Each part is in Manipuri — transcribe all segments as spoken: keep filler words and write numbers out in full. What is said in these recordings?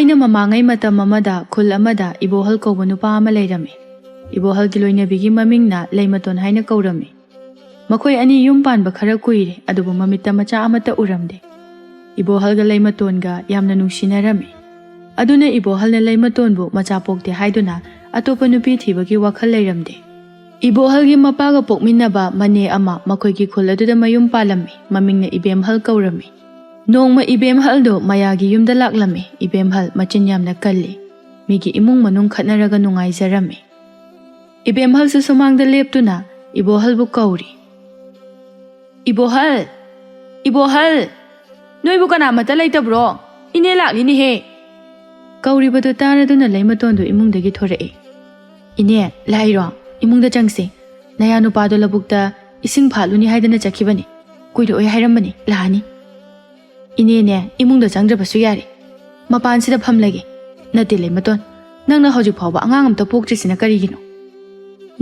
ꯑꯩꯅ ꯃꯃꯥꯡꯉꯩ ꯃꯇꯝ ꯑꯃꯗ ꯈꯨꯜ ꯑꯃꯗ ꯏꯕꯣꯍꯜ ꯀꯧꯕ ꯅꯨꯄꯥ ꯑꯃ ꯂꯩꯔꯝꯃꯤ꯫ ꯏꯕꯣꯍꯜꯒꯤ ꯂꯣꯏꯅꯕꯤꯒꯤ ꯃꯃꯤꯡꯅ ꯂꯩꯃꯇꯣꯟ ꯍꯥꯏꯅ ꯀꯧꯔꯝꯃꯤ꯫ ꯃꯈꯣꯏ ꯑꯅꯤ ꯌꯨꯝ ꯄꯥꯟꯕ ꯈꯔ ꯀꯨꯏꯔꯦ, ꯑꯗꯨꯕꯨ ꯃꯃꯤꯠꯇ ꯃꯆꯥ ꯑꯃꯠꯇ ꯎꯔꯝꯗꯦ꯫ ꯏꯕꯣꯍꯜꯒ ꯂꯩꯃꯇꯣꯟꯒ ꯌꯥꯝꯅ ꯅꯨꯡꯁꯤꯅꯔꯝꯃꯤ꯫ ꯑꯗꯨꯅ ꯏꯕꯣꯍꯜꯅ ꯂꯩꯃꯇꯣꯟꯕꯨ ꯃꯆꯥ ꯄꯣꯛꯇꯦ ꯍꯥꯏꯗꯨꯅ ꯑꯇꯣꯞꯄ ꯅꯨꯄꯤ ꯊꯤꯕꯒꯤ ꯋꯥꯈꯜ ꯂꯩꯔꯝꯗꯦ꯫ ꯏꯕꯣꯍꯜꯒꯤ ꯃꯄꯥꯒ ꯄꯣꯛꯃꯤꯟꯅꯕ ꯃꯅꯦ ꯑꯃ ꯃꯈꯣꯏꯒꯤ ꯈꯨꯜ ꯑꯗꯨꯗ ꯃꯌꯨꯝ ꯄꯥꯜꯂꯝꯃꯤ꯫ ꯃꯃꯤꯡꯅ ꯏꯕꯦꯝꯍꯜ ꯀꯧꯔꯝꯃꯤ꯫ ꯅꯣꯡꯃ ꯏꯕꯦꯝꯍꯜꯗꯣ ꯃꯌꯥꯒꯤ ꯌꯨꯝꯗ ꯂꯥꯛꯂꯝꯃꯤ꯫ ꯏꯕꯦꯝꯍꯜ ꯃꯆꯤꯟ ꯌꯥꯝꯅ ꯀꯜꯂꯤ꯫ ꯃꯤꯒꯤ ꯏꯃꯨꯡ ꯃꯅꯨꯡ ꯈꯠꯅꯔꯒ ꯅꯨꯡꯉꯥꯏꯖꯔꯝꯃꯤ꯫ ꯏꯕꯦꯝꯍꯜꯁꯨ ꯁꯨꯃꯥꯡꯗ ꯂꯦꯞꯇꯨꯅ ꯏꯕꯣꯍꯜꯕꯨ ꯀꯧꯔꯤ꯫ "ꯏꯕꯣꯍꯜ! ꯏꯕꯣꯍꯜ! ꯅꯣꯏꯕꯨ ꯀꯅꯥꯃꯠꯇ ꯂꯩꯇꯕ꯭ꯔꯣ? ꯏꯅꯦ ꯂꯥꯛꯂꯤꯅꯦꯍꯦ!" ꯀꯧꯔꯤꯕꯗꯨ ꯇꯥꯔꯗꯨꯅ ꯂꯩꯃꯇꯣꯟꯗꯨ ꯏꯃꯨꯡꯗꯒꯤ ꯊꯣꯔꯛꯏ꯫ "ꯏꯅꯦ, ꯂꯥꯛꯏꯔꯣ? ꯏꯃꯨꯡꯗ ꯆꯪꯁꯤ꯫ ꯅꯌꯥ ꯅꯨꯄꯥꯗꯣ ꯂꯧꯕꯨꯛꯇ ꯏꯁꯤꯡ ꯐꯥꯠꯂꯨꯅꯤ ꯍꯥꯏꯗꯅ ꯆꯠꯈꯤꯕꯅꯤ꯫ ꯀꯨꯏꯔꯛꯑꯣꯏ ꯍꯥꯏꯔꯝꯕꯅꯤ, ꯂꯥꯛꯑꯅꯤ꯫" "ꯏꯅꯦꯅꯦ, ꯏꯃꯨꯡꯗ ꯆꯪꯗ꯭ꯔꯕꯁꯨ ꯌꯥꯔꯦ꯫ ꯃꯄꯥꯟꯁꯤꯗ ꯐꯝꯂꯒꯦ꯫ ꯅꯠꯇꯦ ꯂꯩꯃꯇꯣꯟ, ꯅꯪꯅ ꯍꯧꯖꯤꯛ ꯐꯥꯎꯕ ꯑꯉꯥꯡ ꯑꯝꯇ ꯄꯣꯛꯇ꯭ꯔꯤꯁꯤꯅ ꯀꯔꯤꯒꯤꯅꯣ?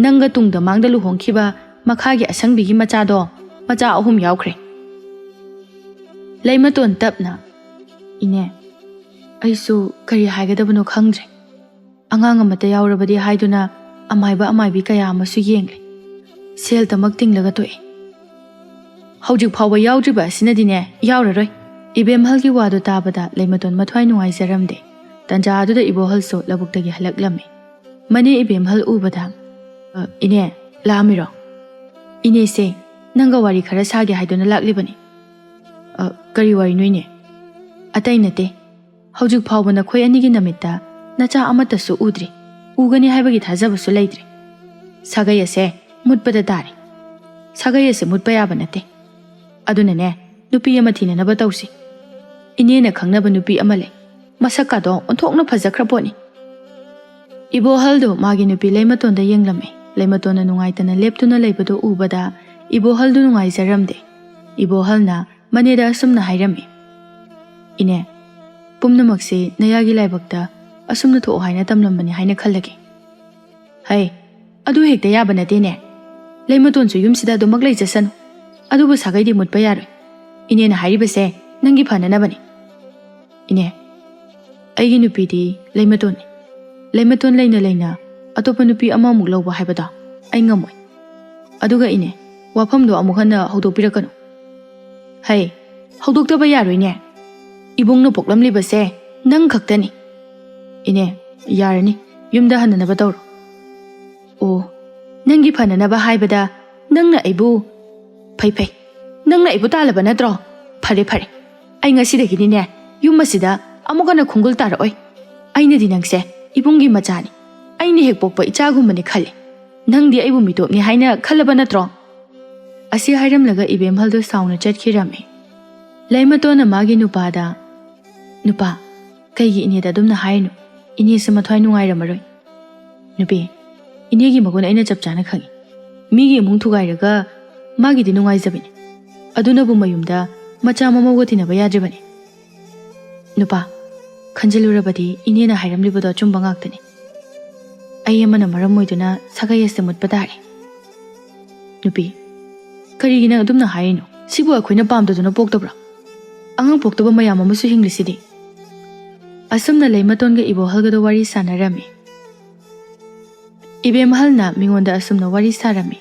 ꯅꯪꯒ ꯇꯨꯡꯗ ꯃꯥꯡꯗ ꯂꯨꯍꯣꯡꯈꯤꯕ ꯃꯈꯥꯒꯤ ꯑꯁꯪꯕꯤꯒꯤ ꯃꯆꯥꯗꯣ, ꯃꯆꯥ ꯑꯍꯨꯝ ꯌꯥꯎꯈ꯭ꯔꯦ꯫" ꯂꯩꯃꯇꯣꯟ ꯇꯞꯅ, "ꯏꯅꯦ, ꯑꯩꯁꯨ ꯀꯔꯤ ꯍꯥꯏꯒꯗꯕꯅꯣ ꯈꯪꯗ꯭ꯔꯦ꯫ ꯑꯉꯥꯡ ꯑꯃꯠꯇ ꯌꯥꯎꯔꯕꯗꯤ ꯍꯥꯏꯗꯨꯅ ꯑꯃꯥꯏꯕ ꯑꯃꯥꯏꯕꯤ ꯀꯌꯥ ꯑꯃꯁꯨ ꯌꯦꯡꯂꯦ꯫ ꯁꯦꯜꯇꯃꯛ ꯇꯤꯡꯂꯒ ꯇꯣꯛꯑꯦ꯫ ꯍꯧꯖꯤꯛ ꯐꯥꯎꯕ ꯌꯥꯎꯗ꯭ꯔꯤꯕ ꯑꯁꯤꯅꯗꯤꯅꯦ, ꯌꯥꯎꯔꯔꯣꯏ꯫" ꯏꯕꯦꯝꯍꯜꯒꯤ ꯋꯥꯗꯨ ꯇꯥꯕꯗ ꯂꯩꯃꯇꯣꯟ ꯃꯊ꯭ꯋꯥꯏ ꯅꯨꯡꯉꯥꯏꯖꯔꯝꯗꯦ꯫ ꯇꯟꯖꯥ ꯑꯗꯨꯗ ꯏꯕꯣꯍꯜꯁꯨ ꯂꯧꯕꯨꯛꯇꯒꯤ ꯍꯜꯂꯛꯂꯝꯃꯤ꯫ ꯃꯅꯦ ꯏꯕꯦꯝꯍꯜ ꯎꯕꯗ, "ꯑ, ꯏꯅꯦ, ꯂꯥꯛꯑꯝꯃꯤꯔꯣ?" "ꯏꯅꯦꯁꯦ, ꯅꯪꯒ ꯋꯥꯔꯤ ꯈꯔ ꯁꯥꯒꯦ ꯍꯥꯏꯗꯨꯅ ꯂꯥꯛꯂꯤꯕꯅꯤ꯫" "ꯑ, ꯀꯔꯤ ꯋꯥꯔꯤꯅꯣ ꯏꯅꯦ?" "ꯑꯇꯩ ꯅꯠꯇꯦ, ꯍꯧꯖꯤꯛ ꯐꯥꯎꯕ ꯅꯈꯣꯏ ꯑꯅꯤꯒꯤ ꯅꯃꯤꯠꯇ ꯅꯆꯥ ꯑꯃꯠꯇꯁꯨ ꯎꯗ꯭ꯔꯤ꯫ ꯎꯒꯅꯤ ꯍꯥꯏꯕꯒꯤ ꯊꯥꯖꯕꯁꯨ ꯂꯩꯇ꯭ꯔꯦ꯫ ꯁꯥꯒꯩ ꯑꯁꯦ ꯃꯨꯠꯄꯗ ꯇꯥꯔꯦ꯫ ꯁꯥꯒꯩ ꯑꯁꯦ ꯃꯨꯠꯄ ꯌꯥꯕ ꯅꯠꯇꯦ꯫ ꯑꯗꯨꯅꯅꯦ, ꯅꯨꯄꯤ ꯑꯃ ꯊꯤꯅꯅꯕ ꯇꯧꯁꯤ꯫ ꯏꯅꯦꯅ ꯈꯪꯅꯕ ꯅꯨꯄꯤ ꯑꯃ ꯂꯩ꯫ ꯃꯁꯛꯀꯗꯣ ꯑꯣꯟꯊꯣꯛꯅ ꯐꯖꯈ꯭ꯔ ꯄꯣꯠꯅꯤ꯫" ꯏꯕꯣꯍꯜꯗꯨ ꯃꯥꯒꯤ ꯅꯨꯄꯤ ꯂꯩꯃꯇꯣꯟꯗ ꯌꯦꯡꯂꯝꯃꯤ꯫ ꯂꯩꯃꯇꯣꯟꯅ ꯅꯨꯡꯉꯥꯏꯇꯅ ꯂꯦꯞꯇꯨꯅ ꯂꯩꯕꯗꯨ ꯎꯕꯗ ꯏꯕꯣꯍꯜꯗꯨ ꯅꯨꯡꯉꯥꯏꯖꯔꯝꯗꯦ꯫ ꯏꯕꯣꯍꯜꯅ ꯃꯅꯦꯗ ꯑꯁꯨꯝꯅ ꯍꯥꯏꯔꯝꯃꯤ, "ꯏꯅꯦ, ꯄꯨꯝꯅꯃꯛꯁꯤ ꯅꯌꯥꯒꯤ ꯂꯥꯏꯕꯛꯇ ꯑꯁꯨꯝꯅ ꯊꯣꯛꯑꯣ ꯍꯥꯏꯅ ꯇꯝꯂꯝꯕꯅꯤ ꯍꯥꯏꯅ ꯈꯜꯂꯒꯦ꯫" "ꯍꯩ, ꯑꯗꯨ ꯍꯦꯛꯇ ꯌꯥꯕ ꯅꯠꯇꯦꯅꯦ꯫ ꯂꯩꯃꯇꯣꯟꯁꯨ ꯌꯨꯝꯁꯤꯗ ꯑꯗꯨꯃꯛ ꯂꯩꯖꯁꯅꯨ꯫ ꯑꯗꯨꯕꯨ ꯁꯥꯒꯩꯗꯤ ꯃꯨꯠꯄ ꯌꯥꯔꯣꯏ꯫ ꯏꯅꯦꯅ ꯍꯥꯏꯔꯤꯕꯁꯦ ꯅꯪꯒꯤ ꯐꯅꯅꯕꯅꯤ꯫" "ꯏꯅꯦ, ꯑꯩꯒꯤ ꯅꯨꯄꯤꯗꯤ ꯂꯩꯃꯇꯣꯟꯅꯤ꯫ ꯂꯩꯃꯇꯣꯟ ꯂꯩꯅ ꯂꯩꯅ ꯑꯇꯣꯞꯄ ꯅꯨꯄꯤ ꯑꯃꯃꯨꯛ ꯂꯧꯕ ꯍꯥꯏꯕꯗꯣ ꯑꯩ ꯉꯝꯃꯣꯏ꯫ ꯑꯗꯨꯒ ꯏꯅꯦ, ꯋꯥꯐꯝꯗꯣ ꯑꯃꯨꯛ ꯍꯟꯅ ꯍꯧꯗꯣꯛꯄꯤꯔꯛꯀꯅꯨ꯫ ꯍꯩ, ꯍꯧꯗꯣꯛꯇꯕ ꯌꯥꯔꯣꯏꯅꯦ꯫ ꯏꯕꯨꯡꯅ ꯄꯣꯛꯂꯝꯂꯤꯕꯁꯦ ꯅꯪ ꯈꯛꯇꯅꯤ꯫ ꯏꯅꯦ, ꯌꯥꯔꯅꯤ, ꯌꯨꯝꯗ ꯍꯟꯅꯅꯕ ꯇꯧꯔꯣ꯫ ꯑꯣ, ꯅꯪꯒꯤ ꯐꯅꯅꯕ ꯍꯥꯏꯕꯗ ꯅꯪꯅ ꯑꯩꯕꯨ, ꯐꯩ ꯐꯩ, ꯅꯪꯅ ꯑꯩꯕꯨ ꯇꯥꯜꯂꯕ ꯅꯠꯇ꯭ꯔꯣ? ꯐꯔꯦ ꯐꯔꯦ, ꯑꯩ ꯉꯁꯤꯗꯒꯤꯗꯤꯅꯦ ꯌꯨꯝ ꯑꯁꯤꯗ ꯑꯃꯨꯛ ꯍꯟꯅ ꯈꯣꯡꯒꯨꯜ ꯇꯥꯔꯛꯑꯣꯏ꯫ ꯑꯩꯅꯗꯤ ꯅꯪꯁꯦ ꯏꯕꯨꯡꯒꯤ ꯃꯆꯥꯅꯤ, ꯑꯩꯅ ꯍꯦꯛ ꯄꯣꯛꯄ ꯏꯆꯥꯒꯨꯝꯕꯅꯤ ꯈꯜꯂꯤ꯫ ꯅꯪꯗꯤ ꯑꯩꯕꯨ ꯃꯤꯇꯣꯞꯅꯤ ꯍꯥꯏꯅ ꯈꯜꯂꯕ ꯅꯠꯇ꯭ꯔꯣ? ꯑꯁꯤ ꯍꯥꯏꯔꯝꯂꯒ ꯏꯕꯦꯝꯍꯜꯗꯨ ꯁꯥꯎꯅ ꯆꯠꯈꯤꯔꯝꯃꯤ꯫ ꯂꯩꯃꯇꯣꯟꯅ ꯃꯥꯒꯤ ꯅꯨꯄꯥꯗ, "ꯅꯨꯄꯥ, ꯀꯩꯒꯤ ꯏꯅꯦꯗ ꯑꯗꯨꯝꯅ ꯍꯥꯏꯔꯤꯅꯣ? ꯏꯅꯦꯁꯦ ꯃꯊ꯭ꯋꯥꯏ ꯅꯨꯡꯉꯥꯏꯔꯝꯃꯔꯣꯏ꯫ ꯅꯨꯄꯤ, ꯏꯅꯦꯒꯤ ꯃꯒꯨꯟ ꯑꯩꯅ ꯆꯞ ꯆꯥꯅ ꯈꯪꯏ꯫ ꯃꯤꯒꯤ ꯏꯃꯨꯡ ꯊꯨꯒꯥꯏꯔꯒ ꯃꯥꯒꯤꯗꯤ ꯅꯨꯡꯉꯥꯏꯖꯕꯅꯤ꯫ ꯑꯗꯨꯅꯕꯨ ꯃꯌꯨꯝꯗ ꯃꯆꯥ ꯃꯃꯧꯒ ꯇꯤꯟꯅꯕ ꯌꯥꯗ꯭ꯔꯤꯕꯅꯤ꯫ ꯅꯨꯄꯥ, ꯈꯟꯖꯤꯜꯂꯨꯔꯕꯗꯤ ꯏꯅꯦꯅ ꯍꯥꯏꯔꯝꯂꯤꯕꯗꯣ ꯑꯆꯨꯝꯕ ꯉꯥꯛꯇꯅꯤ꯫ ꯑꯩ ꯑꯃꯅ ꯃꯔꯝ ꯑꯣꯏꯗꯨꯅ ꯁꯥꯒꯩ ꯑꯁꯤ ꯃꯨꯠꯄ ꯇꯥꯔꯦ꯫" ꯅꯨꯄꯤ, ꯀꯔꯤꯒꯤ ꯅꯪ ꯑꯗꯨꯝꯅ ꯍꯥꯏꯔꯤꯅꯣ? ꯁꯤꯕꯨ ꯑꯩꯈꯣꯏꯅ ꯄꯥꯝꯗꯗꯨꯅ ꯄꯣꯛꯇꯕ꯭ꯔꯣ? ꯑꯉꯥꯡ ꯄꯣꯛꯇꯕ ꯃꯌꯥꯝ ꯑꯃꯁꯨ ꯍꯤꯡꯂꯤꯁꯤꯗꯤ꯫ ꯑꯁꯨꯝꯅ ꯂꯩꯃꯇꯣꯟꯒ ꯏꯕꯣꯍꯜꯒꯗꯣ ꯋꯥꯔꯤ ꯁꯥꯟꯅꯔꯝꯃꯤ꯫ ꯏꯕꯦꯝꯍꯜꯅ ꯃꯤꯉꯣꯟꯗ ꯑꯁꯨꯝꯅ ꯋꯥꯔꯤ ꯁꯥꯔꯝꯃꯤ꯫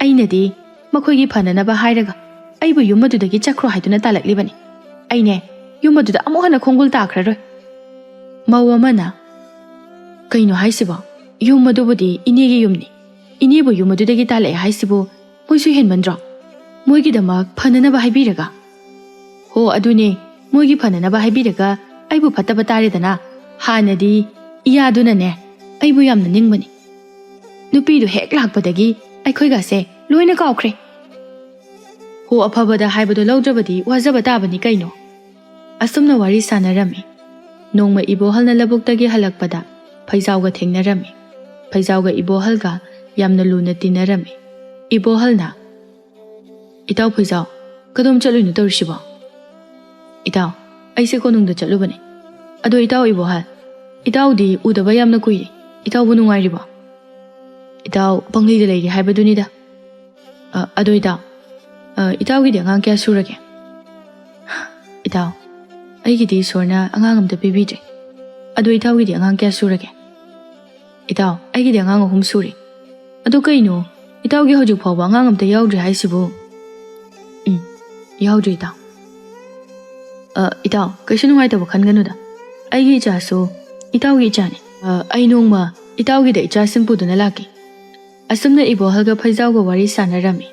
ꯑꯩꯅꯗꯤ ꯃꯈꯣꯏꯒꯤ ꯐꯅꯅꯕ ꯍꯥꯏꯔꯒ ꯑꯩꯕꯨ ꯌꯨꯝ ꯑꯗꯨꯗꯒꯤ ꯆꯠꯈ꯭ꯔꯣ ꯍꯥꯏꯗꯨꯅ ꯇꯥꯜꯂꯛꯂꯤꯕꯅꯤ꯫ ꯑꯩꯅꯦ ꯌꯨꯝ ꯑꯗꯨꯗ ꯑꯃꯨꯛ ꯍꯟꯅ ꯈꯣꯡꯒꯨꯜ ꯇꯥꯈ꯭ꯔꯔꯣꯏ꯫ ꯃꯧ ꯑꯃꯅ, "ꯀꯩꯅꯣ ꯍꯥꯏꯁꯤꯕꯣ? ꯌꯨꯝ ꯑꯗꯨꯕꯨꯗꯤ ꯏꯅꯦꯒꯤ ꯌꯨꯝꯅꯤ꯫ ꯏꯅꯦꯕꯨ ꯌꯨꯝ ꯑꯗꯨꯗꯒꯤ ꯇꯥꯜꯂꯛꯑꯦ ꯍꯥꯏꯁꯤꯕꯨ ꯃꯣꯏꯁꯨ ꯍꯦꯟꯃꯟꯗ꯭ꯔꯣ? ꯃꯣꯏꯒꯤꯗꯃꯛ ꯐꯅꯅꯕ ꯍꯥꯏꯕꯤꯔꯒ?" "ꯍꯣ, ꯑꯗꯨꯅꯦ, ꯃꯣꯏꯒꯤ ꯐꯅꯅꯕ ꯍꯥꯏꯕꯤꯔꯒ ꯑꯩꯕꯨ ꯐꯠꯇꯕ ꯇꯥꯔꯦꯗꯅ꯫ ꯍꯥꯟꯅꯗꯤ ꯏꯌꯥꯗꯨꯅꯅꯦ ꯑꯩꯕꯨ ꯌꯥꯝꯅ ꯅꯤꯡꯕꯅꯤ꯫ ꯅꯨꯄꯤꯗꯨ ꯍꯦꯛ ꯂꯥꯛꯄꯗꯒꯤ ꯑꯩꯈꯣꯏꯒꯁꯦ ꯂꯣꯏꯅ ꯀꯥꯎꯈ꯭ꯔꯦ꯫ ꯍꯣ, ꯑꯐꯕꯗ ꯍꯥꯏꯕꯗꯣ ꯂꯧꯗ꯭ꯔꯕꯗꯤ ꯋꯥꯖꯕ ꯇꯥꯕꯅꯤ ꯀꯩꯅꯣ꯫" ꯑꯁꯨꯝꯅ ꯋꯥꯔꯤ ꯁꯥꯟꯅꯔꯝꯃꯤ꯫ ꯅꯣꯡꯃ ꯏꯕꯣꯍꯜꯅ ꯂꯧꯕꯨꯛꯇꯒꯤ ꯍꯜꯂꯛꯄꯗ ꯐꯩꯖꯥꯎꯒ ꯊꯦꯡꯅꯔꯝꯃꯤ꯫ ꯐꯩꯖꯥꯎꯒ ꯏꯕꯣꯍꯜꯒ ꯌꯥꯝꯅ ꯂꯨꯅ ꯇꯤꯟꯅꯔꯝꯃꯤ꯫ ꯏꯕꯣꯍꯜꯅ, "ꯏꯇꯥꯎ ꯐꯩꯖꯥꯎ, ꯀꯗꯣꯝ ꯆꯠꯂꯨꯏꯅꯣ ꯇꯧꯔꯤꯁꯤꯕꯣ?" "ꯏꯇꯥꯎ, ꯑꯩꯁꯦ ꯀꯣꯅꯨꯡꯗ ꯆꯠꯂꯨꯕꯅꯦ꯫ ꯑꯗꯣ ꯏꯇꯥꯎ ꯏꯕꯣꯍꯜ, ꯏꯇꯥꯎꯗꯤ ꯎꯗꯕ ꯌꯥꯝꯅ ꯀꯨꯏꯔꯦ꯫ ꯏꯇꯥꯎꯕꯨ ꯅꯨꯡꯉꯥꯏꯔꯤꯕꯣ?" "ꯏꯇꯥꯎ ꯄꯪꯂꯩꯗ ꯂꯩꯔꯤ ꯍꯥꯏꯕꯗꯨꯅꯤꯗ꯫" "ꯑ, ꯑꯗꯣ ꯏꯇꯥꯎ, ꯑ, ꯏꯇꯥꯎꯒꯤꯗꯤ ꯑꯉꯥꯡ ꯀꯌꯥ ꯁꯨꯔꯒꯦ?" "ꯏꯇꯥꯎ, ꯑꯩꯒꯤꯗꯤ ꯏꯁꯣꯔꯅ ꯑꯉꯥꯡ ꯑꯝꯇ ꯄꯤꯕꯤꯗ꯭ꯔꯤ꯫ ꯑꯗꯣ ꯏꯇꯥꯎꯒꯤꯗꯤ ꯑꯉꯥꯡ ꯀꯌꯥ ꯁꯨꯔꯒꯦ? ꯏꯇꯥꯎ, ꯑꯩꯒꯤꯗꯤ ꯑꯉꯥꯡ ꯑꯍꯨꯝ ꯁꯨꯔꯦ꯫ ꯑꯗꯣ ꯀꯩꯅꯣ, ꯏꯇꯥꯎꯒꯤ ꯍꯧꯖꯤꯛ ꯐꯥꯎꯕ ꯑꯉꯥꯡ ꯑꯝꯇ ꯌꯥꯎꯗ꯭ꯔꯤ ꯍꯥꯏꯁꯤꯕꯨ? ꯎꯝ, ꯌꯥꯎꯗ꯭ꯔꯤ ꯏꯇꯥꯎ꯫ ꯑ, ꯏꯇꯥꯎ, ꯀꯩꯁꯨ ꯅꯨꯡꯉꯥꯏꯇꯕ ꯈꯟꯒꯅꯨꯗ꯫ ꯑꯩꯒꯤ ꯏꯆꯥꯁꯨ ꯏꯇꯥꯎꯒꯤ ꯏꯆꯥꯅꯤ꯫ ꯑ, ꯑꯩ ꯅꯣꯡꯃ ꯏꯇꯥꯎꯒꯤꯗ ꯏꯆꯥꯁꯤꯡ ꯄꯨꯗꯨꯅ ꯂꯥꯛꯀꯦ꯫ ꯑꯁꯨꯝꯅ ꯏꯕꯣꯍꯜꯒ ꯐꯩꯖꯥꯎꯒ ꯋꯥꯔꯤ ꯁꯥꯟꯅꯔꯝꯃꯤ꯫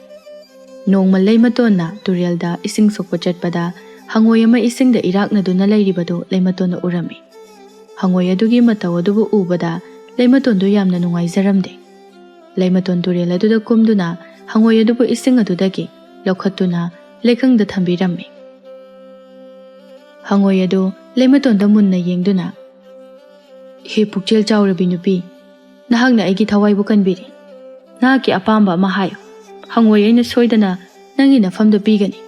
ꯅꯣꯡꯃ ꯂꯩꯃꯇꯣꯟꯅ ꯇꯨꯔꯦꯜꯗ ꯏꯁꯤꯡ ꯁꯣꯛꯄ ꯆꯠꯄꯗ ꯍꯪꯉꯣꯏ ꯑꯃ ꯏꯁꯤꯡꯗ ꯏꯔꯥꯛꯅꯗꯨꯅ ꯂꯩꯔꯤꯕꯗꯨ ꯂꯩꯃꯇꯣꯟꯅ ꯎꯔꯝꯃꯤ꯫ ꯍꯪꯉꯣꯏ ꯑꯗꯨꯒꯤ ꯃꯇꯧ ꯑꯗꯨꯕꯨ ꯎꯕꯗ ꯂꯩꯃꯇꯣꯟꯗꯨ ꯌꯥꯝꯅ ꯅꯨꯡꯉꯥꯏꯖꯔꯝꯗꯦ꯫ ꯂꯩꯃꯇꯣꯟ ꯇꯨꯔꯦꯜ ꯑꯗꯨꯗ ꯀꯨꯝꯗꯨꯅ ꯍꯪꯉꯣꯏ ꯑꯗꯨꯕꯨ ꯏꯁꯤꯡ ꯑꯗꯨꯗꯒꯤ ꯂꯧꯈꯠꯇꯨꯅ ꯂꯩꯀꯪꯗ ꯊꯝꯕꯤꯔꯝꯃꯤ꯫ ꯍꯪꯉꯣꯏ ꯑꯗꯨ ꯂꯩꯃꯇꯣꯟꯗ ꯃꯨꯟꯅ ꯌꯦꯡꯗꯨꯅ, "ꯍꯦ ꯄꯨꯛꯆꯦꯜ ꯆꯥꯎꯔꯕꯤ ꯅꯨꯄꯤ, ꯅꯍꯥꯛꯅ ꯑꯩꯒꯤ ꯊꯋꯥꯏꯕꯨ ꯀꯟꯕꯤꯔꯤ꯫ ꯅꯍꯥꯛꯀꯤ ꯑꯄꯥꯝꯕ ꯑꯃ ꯍꯥꯏꯌꯨ꯫ ꯍꯪꯉꯣꯏ ꯑꯩꯅ ꯁꯣꯏꯗꯅ ꯅꯪꯒꯤ ꯅꯐꯝꯗ ꯄꯤꯒꯅꯤ꯫"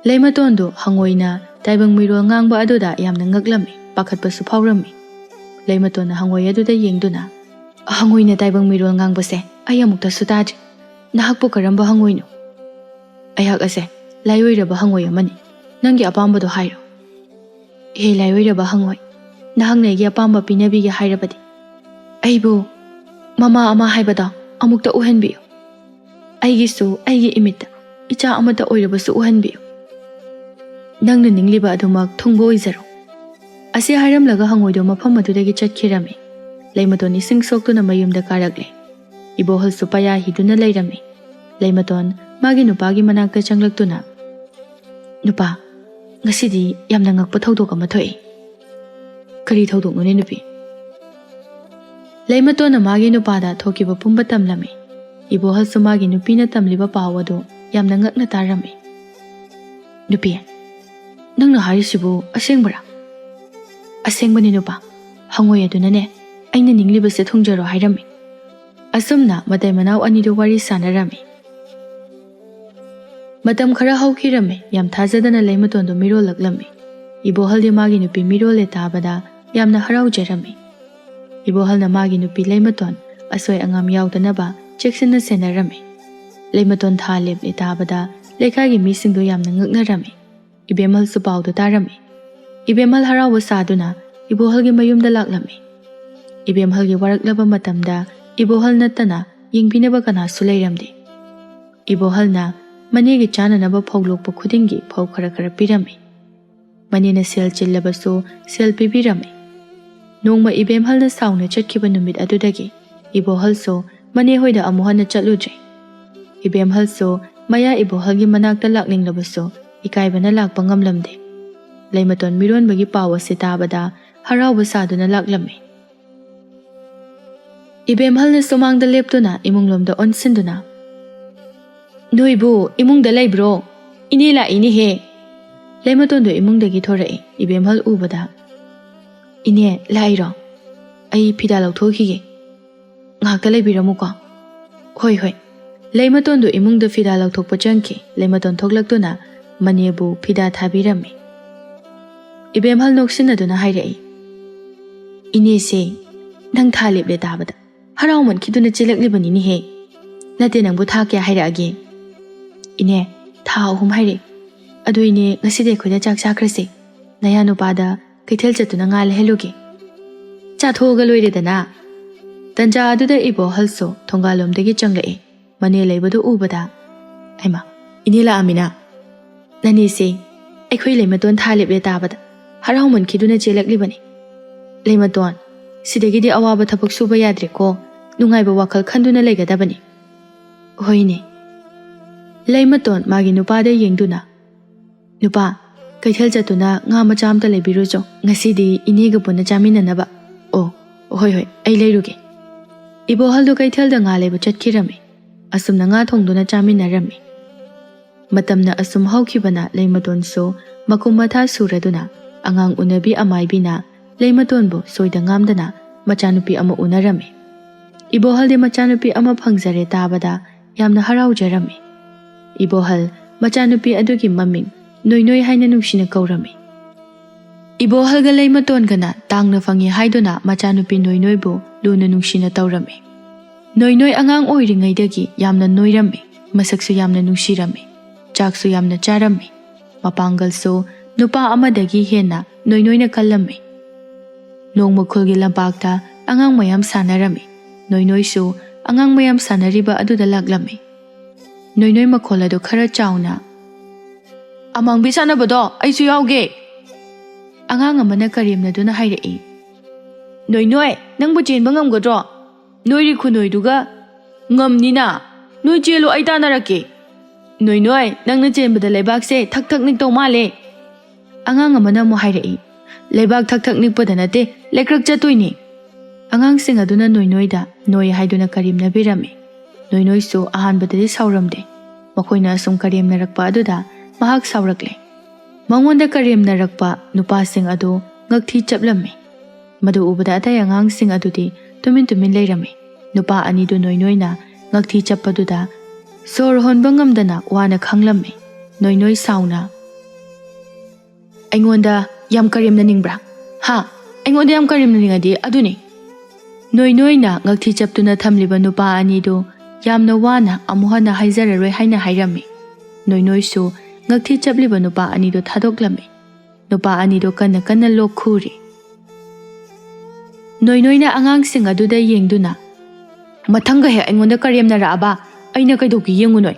ꯂꯩꯃꯇꯣꯟꯗꯨ ꯍꯪꯉꯣꯏꯅ ꯇꯥꯏꯕꯪ ꯃꯤꯔꯣꯜ ꯉꯥꯡꯕ ꯑꯗꯨꯗ ꯌꯥꯝꯅ ꯉꯛꯂꯝꯃꯤ, ꯄꯥꯈꯠꯄꯁꯨ ꯐꯥꯎꯔꯝꯃꯤ꯫ ꯂꯩꯃꯇꯣꯟꯅ ꯍꯪꯉꯣꯏ ꯑꯗꯨꯗ ꯌꯦꯡꯗꯨꯅ, "ꯍꯪꯉꯣꯏꯅ ꯇꯥꯏꯕꯪ ꯃꯤꯔꯣꯜ ꯉꯥꯡꯕꯁꯦ ꯑꯩ ꯑꯃꯨꯛꯇꯁꯨ ꯇꯥꯗ꯭ꯔꯤ꯫ ꯅꯍꯥꯛꯄꯨ ꯀꯔꯝꯕ ꯍꯪꯉꯣꯏꯅꯣ?" "ꯑꯩꯍꯥꯛ ꯑꯁꯦ ꯂꯥꯏꯑꯣꯏꯔꯕ ꯍꯪꯉꯣꯏ ꯑꯃꯅꯤ꯫ ꯅꯪꯒꯤ ꯑꯄꯥꯝꯕꯗꯣ ꯍꯥꯏꯔꯣ꯫" "ꯍꯦ ꯂꯥꯏꯑꯣꯏꯔꯕ ꯍꯪꯉꯣꯏ, ꯅꯍꯥꯛꯅ ꯑꯩꯒꯤ ꯑꯄꯥꯝꯕ ꯄꯤꯅꯕꯤꯒꯦ ꯍꯥꯏꯔꯕꯗꯤ, ꯑꯩꯕꯨ ꯃꯃꯥ ꯑꯃ ꯍꯥꯏꯕꯗꯣ ꯑꯃꯨꯛꯇ ꯎꯍꯟꯕꯤꯌꯨ꯫ ꯑꯩꯒꯤꯁꯨ ꯑꯩꯒꯤ ꯏꯃꯤꯠꯇ ꯏꯆꯥ ꯑꯃꯠꯇ ꯑꯣꯏꯔꯕꯁꯨ ꯎꯍꯟꯕꯤꯌꯨ꯫ ꯅꯪꯅ ꯅꯤꯡꯂꯤꯕ ꯑꯗꯨꯃꯛ ꯊꯨꯡꯕ ꯑꯣꯏꯖꯔꯣ꯫" ꯑꯁꯤ ꯍꯥꯏꯔꯝꯂꯒ ꯍꯪꯉꯣꯏꯗꯣ ꯃꯐꯝ ꯑꯗꯨꯗꯒꯤ ꯆꯠꯈꯤꯔꯝꯃꯤ꯫ ꯂꯩꯃꯇꯣꯟ ꯏꯁꯤꯡ ꯁꯣꯛꯇꯨꯅ ꯃꯌꯨꯝꯗ ꯀꯥꯔꯛꯂꯦ꯫ ꯏꯕꯣꯍꯜꯁꯨ ꯄꯌꯥ ꯍꯤꯗꯨꯅ ꯂꯩꯔꯝꯃꯤ꯫ ꯂꯩꯃꯇꯣꯟ ꯃꯥꯒꯤ ꯅꯨꯄꯥꯒꯤ ꯃꯅꯥꯛꯇ ꯆꯪꯂꯛꯇꯨꯅ, "ꯅꯨꯄꯥ, ꯉꯁꯤꯗꯤ ꯌꯥꯝꯅ ꯉꯛꯄ ꯊꯧꯗꯣꯛ ꯑꯃ ꯊꯣꯛꯏ꯫" "ꯀꯔꯤ ꯊꯧꯗꯣꯛꯅꯣꯅꯦ ꯅꯨꯄꯤ?" ꯂꯩꯃꯇꯣꯟꯅ ꯃꯥꯒꯤ ꯅꯨꯄꯥꯗ ꯊꯣꯛꯈꯤꯕ ꯄꯨꯝꯕ ꯇꯝꯂꯝꯃꯤ꯫ ꯏꯕꯣꯍꯜꯁꯨ ꯃꯥꯒꯤ ꯅꯨꯄꯤꯅ ꯇꯝꯂꯤꯕ ꯄꯥꯎ ꯑꯗꯨ ꯌꯥꯝꯅ ꯉꯛꯅ ꯇꯥꯔꯝꯃꯤ꯫ "ꯅꯨꯄꯤ, ꯅꯪꯅ ꯍꯥꯏꯔꯤꯁꯤꯕꯨ ꯑꯁꯦꯡꯕꯔꯥ?" "ꯑꯁꯦꯡꯕꯅꯤ ꯅꯨꯄꯥ, ꯍꯪꯉꯣꯏ ꯑꯗꯨꯅꯅꯦ ꯑꯩꯅ ꯅꯤꯡꯂꯤꯕꯁꯦ ꯊꯨꯡꯖꯔꯣ ꯍꯥꯏꯔꯝꯃꯤ꯫" ꯑꯁꯨꯝꯅ ꯃꯇꯩ ꯃꯅꯥꯎ ꯑꯅꯤꯗꯨ ꯋꯥꯔꯤ ꯁꯥꯟꯅꯔꯝꯃꯤ꯫ ꯃꯇꯝ ꯈꯔ ꯍꯧꯈꯤꯔꯝꯃꯤ꯫ ꯌꯥꯝ ꯊꯥꯖꯗꯅ ꯂꯩꯃꯇꯣꯟꯗꯨ ꯃꯤꯔꯣꯜꯂꯛꯂꯝꯃꯤ꯫ ꯏꯕꯣꯍꯜꯗꯤ ꯃꯥꯒꯤ ꯅꯨꯄꯤ ꯃꯤꯔꯣꯜꯂꯦ ꯇꯥꯕꯗ ꯌꯥꯝꯅ ꯍꯔꯥꯎꯖꯔꯝꯃꯤ꯫ ꯏꯕꯣꯍꯜꯅ ꯃꯥꯒꯤ ꯅꯨꯄꯤ ꯂꯩꯃꯇꯣꯟ ꯑꯁꯣꯏ ꯑꯉꯥꯝ ꯌꯥꯎꯗꯅꯕ ꯆꯦꯛꯁꯤꯟꯅ ꯁꯦꯟꯅꯔꯝꯃꯤ꯫ ꯂꯩꯃꯇꯣꯟ ꯊꯥ ꯂꯦꯞꯂꯦ ꯇꯥꯕꯗ ꯂꯩꯀꯥꯏꯒꯤ ꯃꯤꯁꯤꯡꯗꯨ ꯌꯥꯝꯅ ꯉꯛꯅꯔꯝꯃꯤ꯫ ꯏꯕꯦꯝꯍꯜꯁꯨ ꯄꯥꯎꯗꯨ ꯇꯥꯔꯝꯃꯤ꯫ ꯏꯕꯦꯝꯍꯜ ꯍꯔꯥꯎꯕ ꯁꯥꯗꯨꯅ ꯏꯕꯣꯍꯜꯒꯤ ꯃꯌꯨꯝꯗ ꯂꯥꯛꯂꯝꯃꯤ꯫ ꯏꯕꯦꯝꯍꯜꯒꯤ ꯋꯥꯔꯛꯂꯕ ꯃꯇꯝꯗ ꯏꯕꯣꯍꯜ ꯅꯠꯇꯅ ꯌꯦꯡꯕꯤꯅꯕ ꯀꯅꯥꯁꯨ ꯂꯩꯔꯝꯗꯦ꯫ ꯏꯕꯣꯍꯜꯅ ꯃꯅꯦꯒꯤ ꯆꯥꯅꯅꯕ ꯐꯧ ꯂꯣꯛꯄ ꯈꯨꯗꯤꯡꯒꯤ ꯐꯧ ꯈꯔ ꯈꯔ ꯄꯤꯔꯝꯃꯤ꯫ ꯃꯅꯦꯅ ꯁꯦꯜ ꯆꯤꯜꯂꯕꯁꯨ ꯁꯦꯜ ꯄꯤꯕꯤꯔꯝꯃꯤ꯫ ꯅꯣꯡꯃ ꯏꯕꯦꯝꯍꯜꯅ ꯁꯥꯎꯅ ꯆꯠꯈꯤꯕ ꯅꯨꯃꯤꯠ ꯑꯗꯨꯗꯒꯤ ꯏꯕꯣꯍꯜꯁꯨ ꯃꯅꯦ ꯍꯣꯏꯗ ꯑꯃꯨꯛ ꯍꯟꯅ ꯆꯠꯂꯨꯗ꯭ꯔꯦ꯫ ꯏꯕꯦꯝꯍꯜꯁꯨ ꯃꯌꯥ ꯏꯕꯣꯍꯜꯒꯤ ꯃꯅꯥꯛꯇ ꯂꯥꯛꯅꯤꯡꯂꯕꯁꯨ ꯏꯀꯥꯏꯕꯅ ꯂꯥꯛꯄ ꯉꯝꯂꯝꯗꯦ꯫ ꯂꯩꯃꯇꯣꯟ ꯃꯤꯔꯣꯟꯕꯒꯤ ꯄꯥꯎ ꯑꯁꯤ ꯇꯥꯕꯗ ꯍꯔꯥꯎꯕ ꯁꯥꯗꯨꯅ ꯂꯥꯛꯂꯝꯃꯤ꯫ ꯏꯕꯦꯝꯍꯜꯅ ꯁꯨꯃꯥꯡꯗ ꯂꯦꯞꯇꯨꯅ ꯏꯃꯨꯡꯂꯣꯝꯗ ꯑꯣꯟꯁꯤꯟꯗꯨꯅ, "ꯅꯣꯏꯕꯨ ꯏꯃꯨꯡꯗ ꯂꯩꯕ꯭ꯔꯣ? ꯏꯅꯦ ꯂꯥꯛꯏꯅꯦꯍꯦ!" ꯂꯩꯃꯇꯣꯟꯗꯣ ꯏꯃꯨꯡꯗꯒꯤ ꯊꯣꯔꯛꯏ꯫ ꯏꯕꯦꯝꯍꯜ ꯎꯕꯗ, "ꯏꯅꯦ ꯂꯥꯛꯏꯔꯣ? ꯑꯩ ꯐꯤꯗꯥ ꯂꯧꯊꯣꯛꯈꯤꯒꯦ꯫ ꯉꯥꯏꯍꯥꯛꯇ ꯂꯩꯕꯤꯔꯝꯃꯨꯀꯣ꯫" "ꯍꯣꯏ, ꯍꯣꯏ꯫" ꯂꯩꯃꯇꯣꯟꯗꯣ ꯏꯃꯨꯡꯗ ꯐꯤꯗꯥ ꯂꯧꯊꯣꯛꯄ ꯆꯪꯈꯤ꯫ ꯂꯩꯃꯇꯣꯟ ꯊꯣꯛꯂꯛꯇꯨꯅ ꯃꯅꯦꯕꯨ ꯐꯤꯗꯥ ꯊꯥꯕꯤꯔꯝꯃꯤ꯫ ꯏꯕꯦꯝꯍꯜ ꯅꯣꯛꯁꯤꯟꯅꯗꯨꯅ ꯍꯥꯏꯔꯛꯏ, "ꯏꯅꯦꯁꯦ ꯅꯪ ꯊꯥ ꯂꯦꯞꯂꯦ ꯇꯥꯕꯗ ꯍꯔꯥꯎꯃꯟꯈꯤꯗꯨꯅ ꯆꯦꯜꯂꯛꯂꯤꯕꯅꯤꯅꯦꯍꯦ꯫ ꯅꯠꯇꯦ, ꯅꯪꯕꯨ ꯊꯥ ꯀꯌꯥ ꯍꯥꯏꯔꯛꯑꯒꯦ?" "ꯏꯅꯦ, ꯊꯥ ꯑꯍꯨꯝ ꯍꯥꯏꯔꯛꯑꯦ꯫ ꯑꯗꯨ ꯏꯅꯦ, ꯉꯁꯤꯗꯤ ꯑꯩꯈꯣꯏꯗ ꯆꯥꯛ ꯆꯥꯈ꯭ꯔꯁꯦ꯫ ꯅꯌꯥ ꯅꯨꯄꯥꯗ ꯀꯩꯊꯦꯜ ꯆꯠꯇꯨꯅ ꯉꯥ ꯂꯩꯍꯜꯂꯨꯒꯦ꯫" "ꯆꯥꯊꯣꯛꯑꯒ ꯂꯣꯏꯔꯦꯗꯅ꯫" ꯇꯟꯖꯥ ꯑꯗꯨꯗ ꯏꯕꯣꯍꯜꯁꯨ ꯊꯣꯡꯒꯥꯜꯂꯣꯝꯗꯒꯤ ꯆꯪꯂꯛꯏ꯫ ꯃꯅꯦ ꯂꯩꯕꯗꯨ ꯎꯕꯗ, "ꯍꯩꯃꯥ, ꯏꯅꯦ ꯂꯥꯛꯑꯝꯃꯤꯅ꯫ ꯅꯅꯦꯁꯦ ꯑꯩꯈꯣꯏ ꯂꯩꯃꯇꯣꯟ ꯊꯥ ꯂꯦꯞꯂꯦ ꯇꯥꯕꯗ ꯍꯔꯥꯎꯃꯟꯈꯤꯗꯨꯅ ꯆꯦꯜꯂꯛꯂꯤꯕꯅꯤ꯫ ꯂꯩꯃꯇꯣꯟ, ꯁꯤꯗꯒꯤꯗꯤ ꯑꯋꯥꯕ ꯊꯕꯛ ꯁꯨꯕ ꯌꯥꯗ꯭ꯔꯦꯀꯣ꯫ ꯅꯨꯡꯉꯥꯏꯕ ꯋꯥꯈꯜ ꯈꯟꯗꯨꯅ ꯂꯩꯒꯗꯕꯅꯤ꯫" "ꯍꯣꯏꯅꯦ꯫" ꯂꯩꯃꯇꯣꯟ ꯃꯥꯒꯤ ꯅꯨꯄꯥꯗ ꯌꯦꯡꯗꯨꯅ, "ꯅꯨꯄꯥ, ꯀꯩꯊꯦꯜ ꯆꯠꯇꯨꯅ ꯉꯥ ꯃꯆꯥ ꯑꯝꯇ ꯂꯩꯕꯤꯔꯨꯆꯣ꯫ ꯉꯁꯤꯗꯤ ꯏꯅꯦꯒ ꯄꯨꯟꯅ ꯆꯥꯃꯤꯟꯅꯅꯕ꯫" "ꯑꯣ, ꯍꯣꯏ, ꯍꯣꯏ, ꯑꯩ ꯂꯩꯔꯨꯒꯦ꯫" ꯏꯕꯣꯍꯜꯗꯨ ꯀꯩꯊꯦꯜꯗ ꯉꯥ ꯂꯩꯕ ꯆꯠꯈꯤꯔꯝꯃꯤ꯫ ꯑꯁꯨꯝꯅ ꯉꯥ ꯊꯣꯡꯗꯨꯅ ꯆꯥꯃꯤꯟꯅꯔꯝꯃꯤ꯫ ꯃꯇꯝꯅ ꯑꯁꯨꯝ ꯍꯧꯈꯤꯕꯅ ꯂꯩꯃꯇꯣꯟꯁꯨ ꯃꯀꯨꯝ ꯃꯊꯥ ꯁꯨꯔꯗꯨꯅ ꯑꯉꯥꯡ ꯎꯅꯕꯤ ꯑꯃꯥꯏꯕꯤꯅ ꯂꯩꯃꯇꯣꯟꯕꯨ ꯁꯣꯏꯗ ꯉꯥꯝꯗꯅ ꯃꯆꯥꯅꯨꯄꯤ ꯑꯃ ꯎꯅꯔꯝꯃꯤ꯫ ꯏꯕꯣꯍꯜꯗꯤ ꯃꯆꯥꯅꯨꯄꯤ ꯑꯃ ꯐꯪꯖꯔꯦ ꯇꯥꯕꯗ ꯌꯥꯝꯅ ꯍꯔꯥꯎꯖꯔꯝꯃꯤ꯫ ꯏꯕꯣꯍꯜ ꯃꯆꯥꯅꯨꯄꯤ ꯑꯗꯨꯒꯤ ꯃꯃꯤꯡ ꯅꯣꯏꯅꯣꯏ ꯍꯥꯏꯅ ꯅꯨꯡꯁꯤꯅ ꯀꯧꯔꯝꯃꯤ꯫ ꯏꯕꯣꯍꯜꯒ ꯂꯩꯃꯇꯣꯟꯒꯅ ꯇꯥꯡꯅ ꯐꯪꯉꯤ ꯍꯥꯏꯗꯨꯅ ꯃꯆꯥꯅꯨꯄꯤ ꯅꯣꯏꯅꯣꯏꯕꯨ ꯂꯨꯅ ꯅꯨꯡꯁꯤꯅ ꯇꯧꯔꯝꯃꯤ꯫ ꯅꯣꯏꯅꯣꯏ ꯑꯉꯥꯡ ꯑꯣꯏꯔꯤꯉꯩꯗꯒꯤ ꯌꯥꯝꯅ ꯅꯣꯏꯔꯝꯃꯤ, ꯃꯁꯛꯁꯨ ꯌꯥꯝꯅ ꯅꯨꯡꯁꯤꯔꯝꯃꯤ, ꯆꯥꯛꯁꯨ ꯌꯥꯝꯅ ꯆꯥꯔꯝꯃꯤ꯫ ꯃꯄꯥꯡꯒꯜꯁꯨ ꯅꯨꯄꯥ ꯑꯃꯗꯒꯤ ꯍꯦꯟꯅ ꯅꯣꯏꯅꯣꯏꯅ ꯀꯜꯂꯝꯃꯤ꯫ ꯅꯣꯡꯃ ꯈꯨꯜꯒꯤ ꯂꯝꯄꯥꯛꯇ ꯑꯉꯥꯡ ꯃꯌꯥꯝ ꯁꯥꯟꯅꯔꯝꯃꯤ꯫ ꯅꯣꯏꯅꯣꯏꯁꯨ ꯑꯉꯥꯡ ꯃꯌꯥꯝ ꯁꯥꯟꯅꯔꯤꯕ ꯑꯗꯨꯗ ꯂꯥꯛꯂꯝꯃꯤ꯫ ꯅꯣꯏꯅꯣꯏ ꯃꯈꯣꯜ ꯑꯗꯨ ꯈꯔ ꯆꯥꯎꯅ, "ꯑꯃꯥꯡꯕꯤ ꯁꯥꯟꯅꯕꯗꯣ ꯑꯩꯁꯨ ꯌꯥꯎꯒꯦ!" ꯑꯉꯥꯡ ꯑꯃꯅ ꯀꯔꯦꯝꯅꯗꯨꯅ ꯍꯥꯏꯔꯛꯏ꯫ "ꯅꯣꯏꯅꯣꯏ, ꯅꯪꯕꯨ ꯆꯦꯟꯕ ꯉꯝꯒꯗ꯭ꯔꯣ? ꯅꯣꯏꯔꯤ ꯈꯨꯅꯣꯏꯗꯨꯒ!" "ꯉꯝꯅꯤꯅ꯫ ꯅꯣꯏ ꯆꯦꯜꯂꯣ, ꯑꯩ ꯇꯥꯟꯅꯔꯛꯀꯦ꯫ ꯅꯣꯏꯅꯣꯏ, ꯅꯪꯅ ꯆꯦꯟꯕꯗ ꯂꯩꯕꯥꯛꯁꯦ ꯊꯛ ꯊꯛ ꯅꯤꯛꯇꯧ ꯃꯥꯜꯂꯦ!" ꯑꯉꯥꯡ ꯑꯃꯅ ꯑꯃꯨꯛ ꯍꯥꯏꯔꯛꯏ꯫ "ꯂꯩꯕꯥꯛ ꯊꯛ ꯊꯛ ꯅꯤꯛꯄꯗ ꯅꯠꯇꯦ, ꯂꯩꯀ꯭ꯔꯛ ꯆꯠꯇꯣꯏꯅꯤ!" ꯑꯉꯥꯡꯁꯤꯡ ꯑꯗꯨꯅ ꯅꯣꯏꯅꯣꯏꯗ "ꯅꯣꯏ" ꯍꯥꯏꯗꯨꯅ ꯀꯔꯦꯝꯅꯕꯤꯔꯝꯃꯤ꯫ ꯅꯣꯏꯅꯣꯏꯁꯨ ꯑꯍꯥꯟꯕꯗꯗꯤ ꯁꯥꯎꯔꯝꯗꯦ꯫ ꯃꯈꯣꯏꯅ ꯑꯁꯨꯝ ꯀꯔꯦꯝꯅꯔꯛꯄ ꯑꯗꯨꯗ ꯃꯍꯥꯛ ꯁꯥꯎꯔꯛꯂꯦ꯫ ꯃꯉꯣꯟꯗ ꯀꯔꯦꯝꯅꯔꯛꯄ ꯅꯨꯄꯥꯁꯤꯡ ꯑꯗꯨ ꯉꯛꯊꯤ ꯆꯞꯂꯝꯃꯤ꯫ ꯃꯗꯨ ꯎꯕꯗ ꯑꯇꯩ ꯑꯉꯥꯡꯁꯤꯡ ꯑꯗꯨꯗꯤ ꯇꯨꯃꯤꯟ ꯇꯨꯃꯤꯟ ꯂꯩꯔꯝꯃꯤ꯫ ꯅꯨꯄꯥ ꯑꯅꯤꯗꯨ ꯅꯣꯏꯅꯣꯏꯅ ꯉꯛꯊꯤ ꯆꯞꯄꯗꯨꯗ ꯁꯣꯔ ꯍꯣꯟꯕ ꯉꯝꯗꯅ ꯋꯥꯅ ꯈꯥꯡꯂꯝꯃꯤ꯫ ꯅꯣꯏꯅꯣꯏ ꯁꯥꯎꯅ, "ꯑꯩꯉꯣꯟꯗ ꯌꯥꯝ ꯀꯔꯦꯝꯅꯅꯤꯡꯕ꯭ꯔꯥ? ꯍꯥ? ꯑꯩꯉꯣꯟꯗ ꯌꯥꯝ ꯀꯔꯦꯝꯅꯅꯤꯡꯉꯗꯤ ꯑꯗꯨꯅꯤ!" ꯅꯣꯏꯅꯣꯏꯅ ꯉꯛꯊꯤ ꯆꯞꯇꯨꯅ ꯊꯝꯂꯤꯕ ꯅꯨꯄꯥ ꯑꯅꯤꯗꯨ ꯌꯥꯝꯅ ꯋꯥꯅ ꯑꯃꯨꯛ ꯍꯟꯅ ꯍꯥꯏꯖꯔꯔꯣꯏ ꯍꯥꯏꯅ ꯍꯥꯏꯔꯝꯃꯤ꯫ ꯅꯣꯏꯅꯣꯏꯁꯨ ꯉꯛꯊꯤ ꯆꯞꯂꯤꯕ ꯅꯨꯄꯥ ꯑꯅꯤꯗꯨ ꯊꯥꯗꯣꯛꯂꯝꯃꯤ꯫ ꯅꯨꯄꯥ ꯑꯅꯤꯗꯨ ꯀꯟꯅ ꯀꯟꯅ ꯂꯣꯛ ꯈꯨꯔꯤ꯫ ꯅꯣꯏꯅꯣꯏꯅ ꯑꯉꯥꯡꯁꯤꯡ ꯑꯗꯨꯗ ꯌꯦꯡꯗꯨꯅ, "ꯃꯊꯪꯒ ꯍꯦꯛ ꯑꯩꯉꯣꯟꯗ ꯀꯔꯦꯝꯅꯔꯛꯑꯕ ꯑꯩꯅ ꯀꯩꯗꯧꯒꯦ ꯌꯦꯡꯉꯨꯅꯣꯏ!"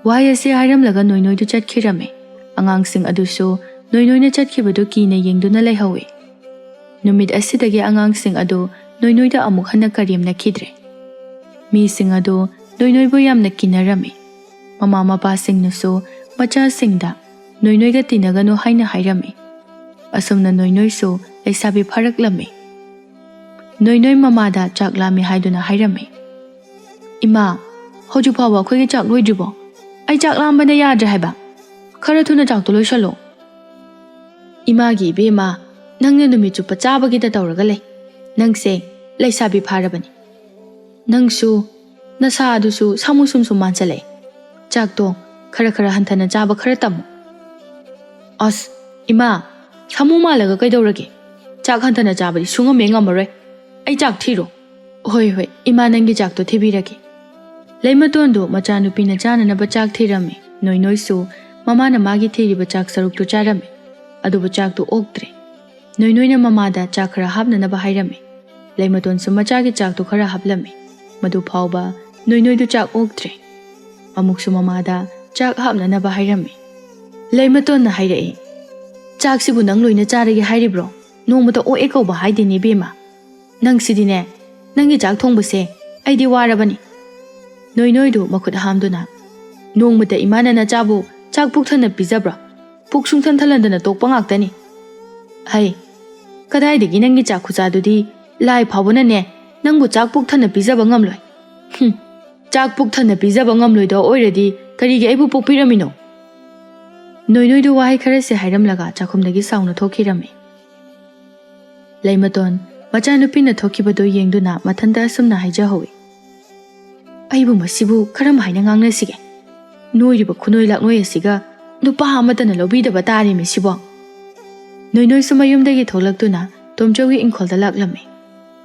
ꯋꯥꯍꯩ ꯑꯁꯤ ꯍꯥꯏꯔꯝꯂꯒ ꯅꯣꯏꯅꯣꯏꯗꯨ ꯆꯠꯈꯤꯔꯝꯃꯤ꯫ ꯑꯉꯥꯡꯁꯤꯡ ꯑꯗꯨꯁꯨ ꯅꯣꯏꯅꯣꯏꯅ ꯆꯠꯈꯤꯕꯗꯨ ꯀꯤꯅ ꯌꯦꯡꯗꯨꯅ ꯂꯩꯍꯧꯏ꯫ ꯅꯨꯃꯤꯠ ꯑꯁꯤꯗꯒꯤ ꯑꯉꯥꯡꯁꯤꯡ ꯑꯗꯨ ꯅꯣꯏꯅꯣꯏꯗ ꯑꯃꯨꯛ ꯍꯟꯅ ꯀꯔꯦꯝꯅꯈꯤꯗ꯭ꯔꯦ꯫ ꯃꯤꯁꯤꯡ ꯑꯗꯨ ꯅꯣꯏꯅꯣꯏꯕꯨ ꯌꯥꯝꯅ ꯀꯤꯅꯔꯝꯃꯤ꯫ ꯃꯃꯥ ꯃꯄꯥꯁꯤꯡꯅꯁꯨ ꯃꯆꯥꯁꯤꯡꯗ ꯅꯣꯏꯅꯣꯏꯒ ꯇꯤꯟꯅꯒꯅꯨ ꯍꯥꯏꯅ ꯍꯥꯏꯔꯝꯃꯤ꯫ ꯑꯁꯨꯝꯅ ꯅꯣꯏꯅꯣꯏꯁꯨ ꯂꯩꯁꯥꯕꯤ ꯐꯥꯔꯛꯂꯝꯃꯤ꯫ ꯅꯣꯏꯅꯣꯏ ꯃꯃꯥꯗ ꯆꯥꯛ ꯂꯥꯝꯃꯤ ꯍꯥꯏꯗꯨꯅ ꯍꯥꯏꯔꯝꯃꯤ꯫ "ꯏꯃꯥ, ꯍꯧꯖꯤꯛ ꯐꯥꯎꯕ ꯑꯩꯈꯣꯏꯒꯤ ꯆꯥꯛ ꯂꯣꯏꯗ꯭ꯔꯤꯕꯣ? ꯑꯩ ꯆꯥꯛ ꯂꯥꯝꯕꯅ ꯌꯥꯗ꯭ꯔꯦ ꯍꯥꯏꯕ꯫ ꯈꯔ ꯊꯨꯅ ꯆꯥꯛꯇꯣ ꯂꯣꯏꯁꯜꯂꯣ꯫" "ꯏꯃꯥꯒꯤ ꯏꯕꯦꯝꯃ, ꯅꯪꯅ ꯅꯨꯃꯤꯠ ꯆꯨꯞꯄ ꯆꯥꯕꯒꯤꯗ ꯇꯧꯔꯒ ꯂꯩ꯫ ꯅꯪꯁꯦ ꯂꯩꯁꯥꯕꯤ ꯐꯥꯔꯕꯅꯤ꯫ ꯅꯪꯁꯨ ꯅꯁꯥ ꯑꯗꯨꯁꯨ ꯁꯥꯃꯨ ꯁꯨꯝ ꯁꯨꯝ ꯃꯥꯟꯁꯤꯜꯂꯛꯑꯦ꯫ ꯆꯥꯛꯇꯣ ꯈꯔ ꯈꯔ ꯍꯟꯊꯅ ꯆꯥꯕ ꯈꯔ ꯇꯝꯃꯨ꯫" "ꯑꯁ, ꯏꯃꯥ, ꯁꯥꯃꯨ ꯃꯥꯜꯂꯒ ꯀꯩꯗꯧꯔꯒꯦ? ꯆꯥꯛ ꯍꯟꯊꯅ ꯆꯥꯕꯗꯤ ꯁꯨꯡꯉꯝ ꯍꯦꯛ ꯉꯝꯃꯔꯣꯏ꯫ ꯑꯩ ꯆꯥꯛ ꯊꯤꯔꯣ꯫" "ꯍꯣꯏ, ꯍꯣꯏ, ꯏꯃꯥ ꯅꯪꯒꯤ ꯆꯥꯛꯇꯣ ꯊꯤꯕꯤꯔꯒꯦ꯫" ꯂꯩꯃꯇꯣꯟꯗꯨ ꯃꯆꯥꯅꯨꯄꯤꯅ ꯆꯥꯅꯅꯕ ꯆꯥꯛ ꯊꯤꯔꯝꯃꯤ꯫ ꯅꯣꯏꯅꯣꯏꯁꯨ ꯃꯃꯥꯅ ꯃꯥꯒꯤ ꯊꯤꯔꯤꯕ ꯆꯥꯛ ꯁꯔꯨꯛꯇꯨ ꯆꯥꯔꯝꯃꯤ꯫ ꯑꯗꯨꯕꯨ ꯆꯥꯛꯇꯨ ꯑꯣꯛꯇ꯭ꯔꯦ꯫ ꯅꯣꯏꯅꯣꯏꯅ ꯃꯃꯥꯗ ꯆꯥꯛ ꯈꯔ ꯍꯥꯞꯅꯅꯕ ꯍꯥꯏꯔꯝꯃꯤ꯫ ꯂꯩꯃꯇꯣꯟꯁꯨ ꯃꯆꯥꯒꯤ ꯆꯥꯛꯇꯨ ꯈꯔ ꯍꯥꯞꯂꯝꯃꯤ꯫ ꯃꯗꯨ ꯐꯥꯎꯕ ꯅꯣꯏꯅꯣꯏꯗꯨ ꯆꯥꯛ ꯑꯣꯛꯇ꯭ꯔꯦ꯫ ꯑꯃꯨꯛꯁꯨ ꯃꯃꯥꯗ ꯆꯥꯛ ꯍꯥꯞꯅꯅꯕ ꯍꯥꯏꯔꯝꯃꯤ꯫ ꯂꯩꯃꯇꯣꯟꯅ ꯍꯥꯏꯔꯛꯏ, "ꯆꯥꯛꯁꯤꯕꯨ ꯅꯪ ꯂꯣꯏꯅ ꯆꯥꯔꯒꯦ ꯍꯥꯏꯔꯤꯕ꯭ꯔꯣ? ꯅꯣꯡꯃꯇ ꯑꯣꯛꯑꯦ ꯀꯧꯕ ꯍꯥꯏꯗꯦꯅꯦ ꯏꯕꯦꯝꯃ꯫ ꯅꯪꯁꯤꯗꯤꯅꯦ, ꯅꯪꯒꯤ ꯆꯥꯛ ꯊꯣꯡꯕꯁꯦ ꯑꯩꯗꯤ ꯋꯥꯔꯕꯅꯤ꯫" ꯅꯣꯏꯅꯣꯏꯗꯨ ꯃꯈꯨꯠ ꯍꯥꯝꯗꯨꯅ, "ꯅꯣꯡꯃꯇ ꯏꯃꯥꯅ ꯅꯆꯥꯕꯨ ꯆꯥꯛ ꯄꯨꯛ ꯊꯟꯅ ꯄꯤꯖꯕ꯭ꯔꯣ? ꯄꯨꯛ ꯁꯨꯡꯊꯟ ꯊꯜꯍꯟꯗꯅ ꯇꯣꯛꯄ ꯉꯥꯛꯇꯅꯤ꯫ ꯍꯩ, ꯀꯗꯥꯏꯗꯒꯤ ꯅꯪꯒꯤ ꯆꯥꯛ ꯈꯨꯆꯥꯗꯨꯗꯤ ꯂꯥꯏ ꯐꯥꯎꯕꯅꯅꯦ ꯅꯪꯕꯨ ꯆꯥꯛ ꯄꯨꯛ ꯊꯟꯅ ꯄꯤꯖꯕ ꯉꯝꯂꯣꯏ꯫ ꯍꯨꯝ, ꯆꯥꯛ ꯄꯨꯛ ꯊꯟꯅ ꯄꯤꯖꯕ ꯉꯝꯂꯣꯏꯗꯧ ꯑꯣꯏꯔꯗꯤ ꯀꯔꯤꯒꯤ ꯑꯩꯕꯨ ꯄꯣꯛꯄꯤꯔꯝꯃꯤꯅꯣ?" ꯅꯣꯏꯅꯣꯏꯗꯨ ꯋꯥꯍꯩ ꯈꯔꯁꯦ ꯍꯥꯏꯔꯝꯂꯒ ꯆꯥꯛꯈꯨꯝꯗꯒꯤ ꯁꯥꯎꯅ ꯊꯣꯛꯈꯤꯔꯝꯃꯤ꯫ ꯂꯩꯃꯇꯣꯟ, ꯃꯆꯥꯅꯨꯄꯤꯅ ꯊꯣꯛꯈꯤꯕꯗꯨ ꯌꯦꯡꯗꯨꯅ ꯃꯊꯟꯇ ꯑꯁꯨꯝꯅ ꯍꯥꯏꯖꯍꯧꯏ, "ꯑꯩꯕꯨ ꯃꯁꯤꯕꯨ ꯀꯔꯝ ꯍꯥꯏꯅ ꯉꯥꯡꯅꯁꯤꯒꯦ? ꯅꯣꯏꯔꯤꯕ ꯈꯨꯅꯣꯏ ꯂꯥꯛꯅꯣꯏ ꯑꯁꯤꯒ ꯅꯨꯄꯥ ꯑꯃꯠꯇꯅ ꯂꯧꯕꯤꯗꯕ ꯇꯥꯔꯦꯃꯤ ꯁꯤꯕꯣ꯫" ꯅꯣꯏꯅꯣꯏꯁꯨ ꯃꯌꯨꯝꯗꯒꯤ ꯊꯣꯛꯂꯛꯇꯨꯅ ꯇꯣꯝꯆꯧꯒꯤ ꯏꯪꯈꯣꯜꯗ ꯂꯥꯛꯂꯝꯃꯤ꯫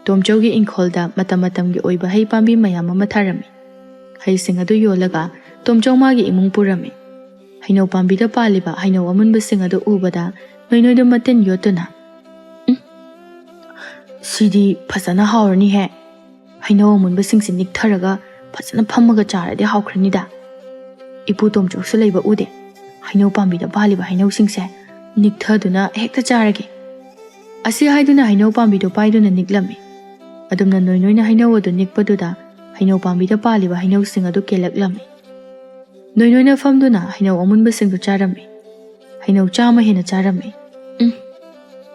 ꯇꯣꯝꯆꯧꯒꯤ ꯏꯪꯈꯣꯜꯗ ꯃꯇꯝ ꯃꯇꯝꯒꯤ ꯑꯣꯏꯕ ꯍꯩ ꯄꯥꯝꯕꯤ ꯃꯌꯥꯝ ꯑꯃ ꯊꯥꯔꯝꯃꯤ꯫ ꯍꯩꯁꯤꯡ ꯑꯗꯨ ꯌꯣꯜꯂꯒ ꯇꯣꯝꯆꯧ ꯃꯥꯒꯤ ꯏꯃꯨꯡ ꯄꯨꯔꯝꯃꯤ꯫ ꯍꯩꯅꯧ ꯄꯥꯝꯕꯤꯗ ꯄꯥꯜꯂꯤꯕ ꯍꯩꯅꯧ ꯑꯃꯨꯟꯕꯁꯤꯡ ꯑꯗꯨ ꯎꯕꯗ ꯅꯣꯏꯅꯣꯏꯗꯨ ꯃꯇꯤꯟ ꯌꯣꯠꯇꯨꯅ, "ꯎꯝ, ꯁꯤꯗꯤ ꯐꯖꯅ ꯍꯥꯎꯔꯅꯤꯍꯦ꯫ ꯍꯩꯅꯧ ꯑꯃꯨꯟꯕꯁꯤꯡꯁꯤ ꯅꯤꯛꯊꯔꯒ ꯐꯖꯅ ꯐꯝꯃꯒ ꯆꯥꯔꯗꯤ ꯍꯥꯎꯈ꯭ꯔꯅꯤꯗ꯫ ꯏꯄꯨ ꯇꯣꯝꯆꯧꯁꯨ ꯂꯩꯕ ꯎꯗꯦ꯫ ꯍꯩꯅꯧ ꯄꯥꯝꯕꯤꯗ ꯄꯥꯜꯂꯤꯕ ꯍꯩꯅꯧꯁꯤꯡꯁꯦ ꯅꯤꯛꯊꯗꯨꯅ ꯍꯦꯛꯇ ꯆꯥꯔꯒꯦ꯫" ꯑꯁꯤ ꯍꯥꯏꯗꯨꯅ ꯍꯩꯅꯧ ꯄꯥꯝꯕꯤꯗꯨ ꯄꯥꯏꯗꯨꯅ ꯅꯤꯛꯂꯝꯃꯤ꯫ ꯑꯗꯨꯝꯅ ꯅꯣꯏꯅꯣꯏꯅ ꯍꯩꯅꯧ ꯑꯗꯨ ꯅꯤꯛꯄꯗꯨꯗ ꯍꯩꯅꯧ ꯄꯥꯝꯕꯤꯗ ꯄꯥꯜꯂꯤꯕ ꯍꯩꯅꯧꯁꯤꯡ ꯑꯗꯨ ꯀꯦꯜꯂꯛꯂꯝꯃꯤ꯫ ꯅꯣꯏꯅꯣꯏꯅ ꯐꯝꯗꯨꯅ ꯍꯩꯅꯧ ꯑꯃꯨꯟꯕꯁꯤꯡꯗꯨ ꯆꯥꯔꯝꯃꯤ꯫ ꯍꯩꯅꯧ ꯆꯥꯝꯃ ꯍꯦꯟꯅ ꯆꯥꯔꯝꯃꯤ꯫ "ꯎꯝ,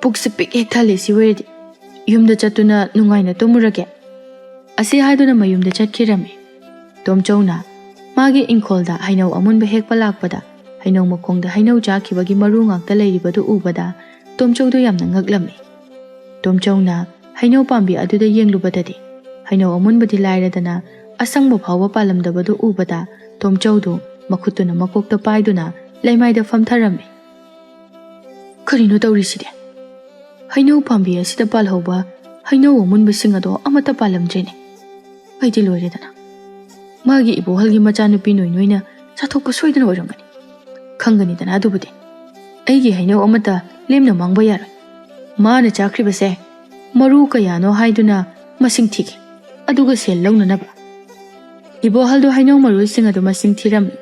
ꯄꯨꯛꯁꯤ ꯄꯤꯛ ꯍꯦꯛ ꯊꯜꯂꯦ ꯁꯤ ꯑꯣꯏꯔꯗꯤ꯫ ꯌꯨꯝꯗ ꯆꯠꯇꯨꯅ ꯅꯨꯡꯉꯥꯏꯅ ꯇꯨꯝꯃꯨꯔꯒꯦ꯫" ꯑꯁꯤ ꯍꯥꯏꯗꯨꯅ ꯃꯌꯨꯝꯗ ꯆꯠꯈꯤꯔꯝꯃꯤ꯫ ꯇꯣꯝꯆꯧꯅ ꯃꯥꯒꯤ ꯏꯪꯈꯣꯜꯗ ꯍꯩꯅꯧ ꯑꯃꯨꯟꯕ ꯍꯦꯛꯄ ꯂꯥꯛꯄꯗ ꯍꯩꯅꯧ ꯃꯈꯣꯡꯗ ꯍꯩꯅꯧ ꯆꯥꯈꯤꯕꯒꯤ ꯃꯔꯨ ꯉꯥꯛꯇ ꯂꯩꯔꯤꯕꯗꯨ ꯎꯕꯗ ꯇꯣꯝꯆꯧꯗꯨ ꯌꯥꯝꯅ ꯉꯛꯂꯝꯃꯤ꯫ ꯇꯣꯝꯆꯧꯅ ꯍꯩꯅꯧ ꯄꯥꯝꯕꯤ ꯑꯗꯨꯗ ꯌꯦꯡꯂꯨꯕꯗꯗꯤ ꯍꯩꯅꯧ ꯑꯃꯨꯟꯕꯗꯤ ꯂꯥꯏꯔꯗꯅ ꯑꯁꯪꯕ ꯐꯥꯎꯕ ꯄꯥꯜꯂꯝꯗꯕꯗꯨ ꯎꯕꯗ ꯇꯣꯝꯆꯧꯗꯨ ꯃꯈꯨꯠꯇꯨꯅ ꯃꯀꯣꯛꯇ ꯄꯥꯏꯗꯨꯅ ꯂꯩꯃꯥꯏꯗ ꯐꯝꯊꯔꯝꯃꯤ꯫ "ꯀꯔꯤꯅꯣ ꯇꯧꯔꯤꯁꯤꯗꯤ? ꯍꯩꯅꯧ ꯄꯥꯝꯕꯤ ꯑꯁꯤꯗ ꯄꯥꯜꯍꯧꯕ ꯍꯩꯅꯧ ꯑꯃꯨꯟꯕꯁꯤꯡ ꯑꯗꯣ ꯑꯃꯠꯇ ꯄꯥꯜꯂꯝꯗ꯭ꯔꯦꯅꯦ꯫ ꯑꯩꯗꯤ ꯂꯣꯏꯔꯦꯗꯅ꯫ ꯃꯥꯒꯤ ꯏꯕꯣꯍꯜꯒꯤ ꯃꯆꯥꯅꯨꯄꯤ ꯅꯣꯏꯅꯣꯏꯅ ꯆꯥꯊꯣꯛꯄ ꯁꯣꯏꯗꯅ ꯑꯣꯏꯔꯝꯒꯅꯤ꯫" "ꯈꯪꯒꯅꯤꯗꯅ ꯑꯗꯨꯕꯨꯗꯤ꯫ ꯑꯩꯒꯤ ꯍꯩꯅꯧ ꯑꯃꯠꯇ ꯂꯦꯝꯅ ꯃꯥꯡꯕ ꯌꯥꯔꯣꯏ꯫ ꯃꯥꯅ ꯆꯥꯈ꯭ꯔꯤꯕꯁꯦ ꯃꯔꯨ ꯀꯌꯥꯅꯣ ꯍꯥꯏꯗꯨꯅ ꯃꯁꯤꯡ ꯊꯤꯒꯦ, ꯑꯗꯨꯒ ꯁꯦꯜ ꯂꯧꯅꯅꯕ"꯫ ꯏꯕꯣꯍꯜꯗꯣ ꯍꯩꯅꯧ ꯃꯔꯨꯁꯤꯡ ꯑꯗꯨ ꯃꯁꯤꯡ ꯊꯤꯔꯝꯃꯤ꯫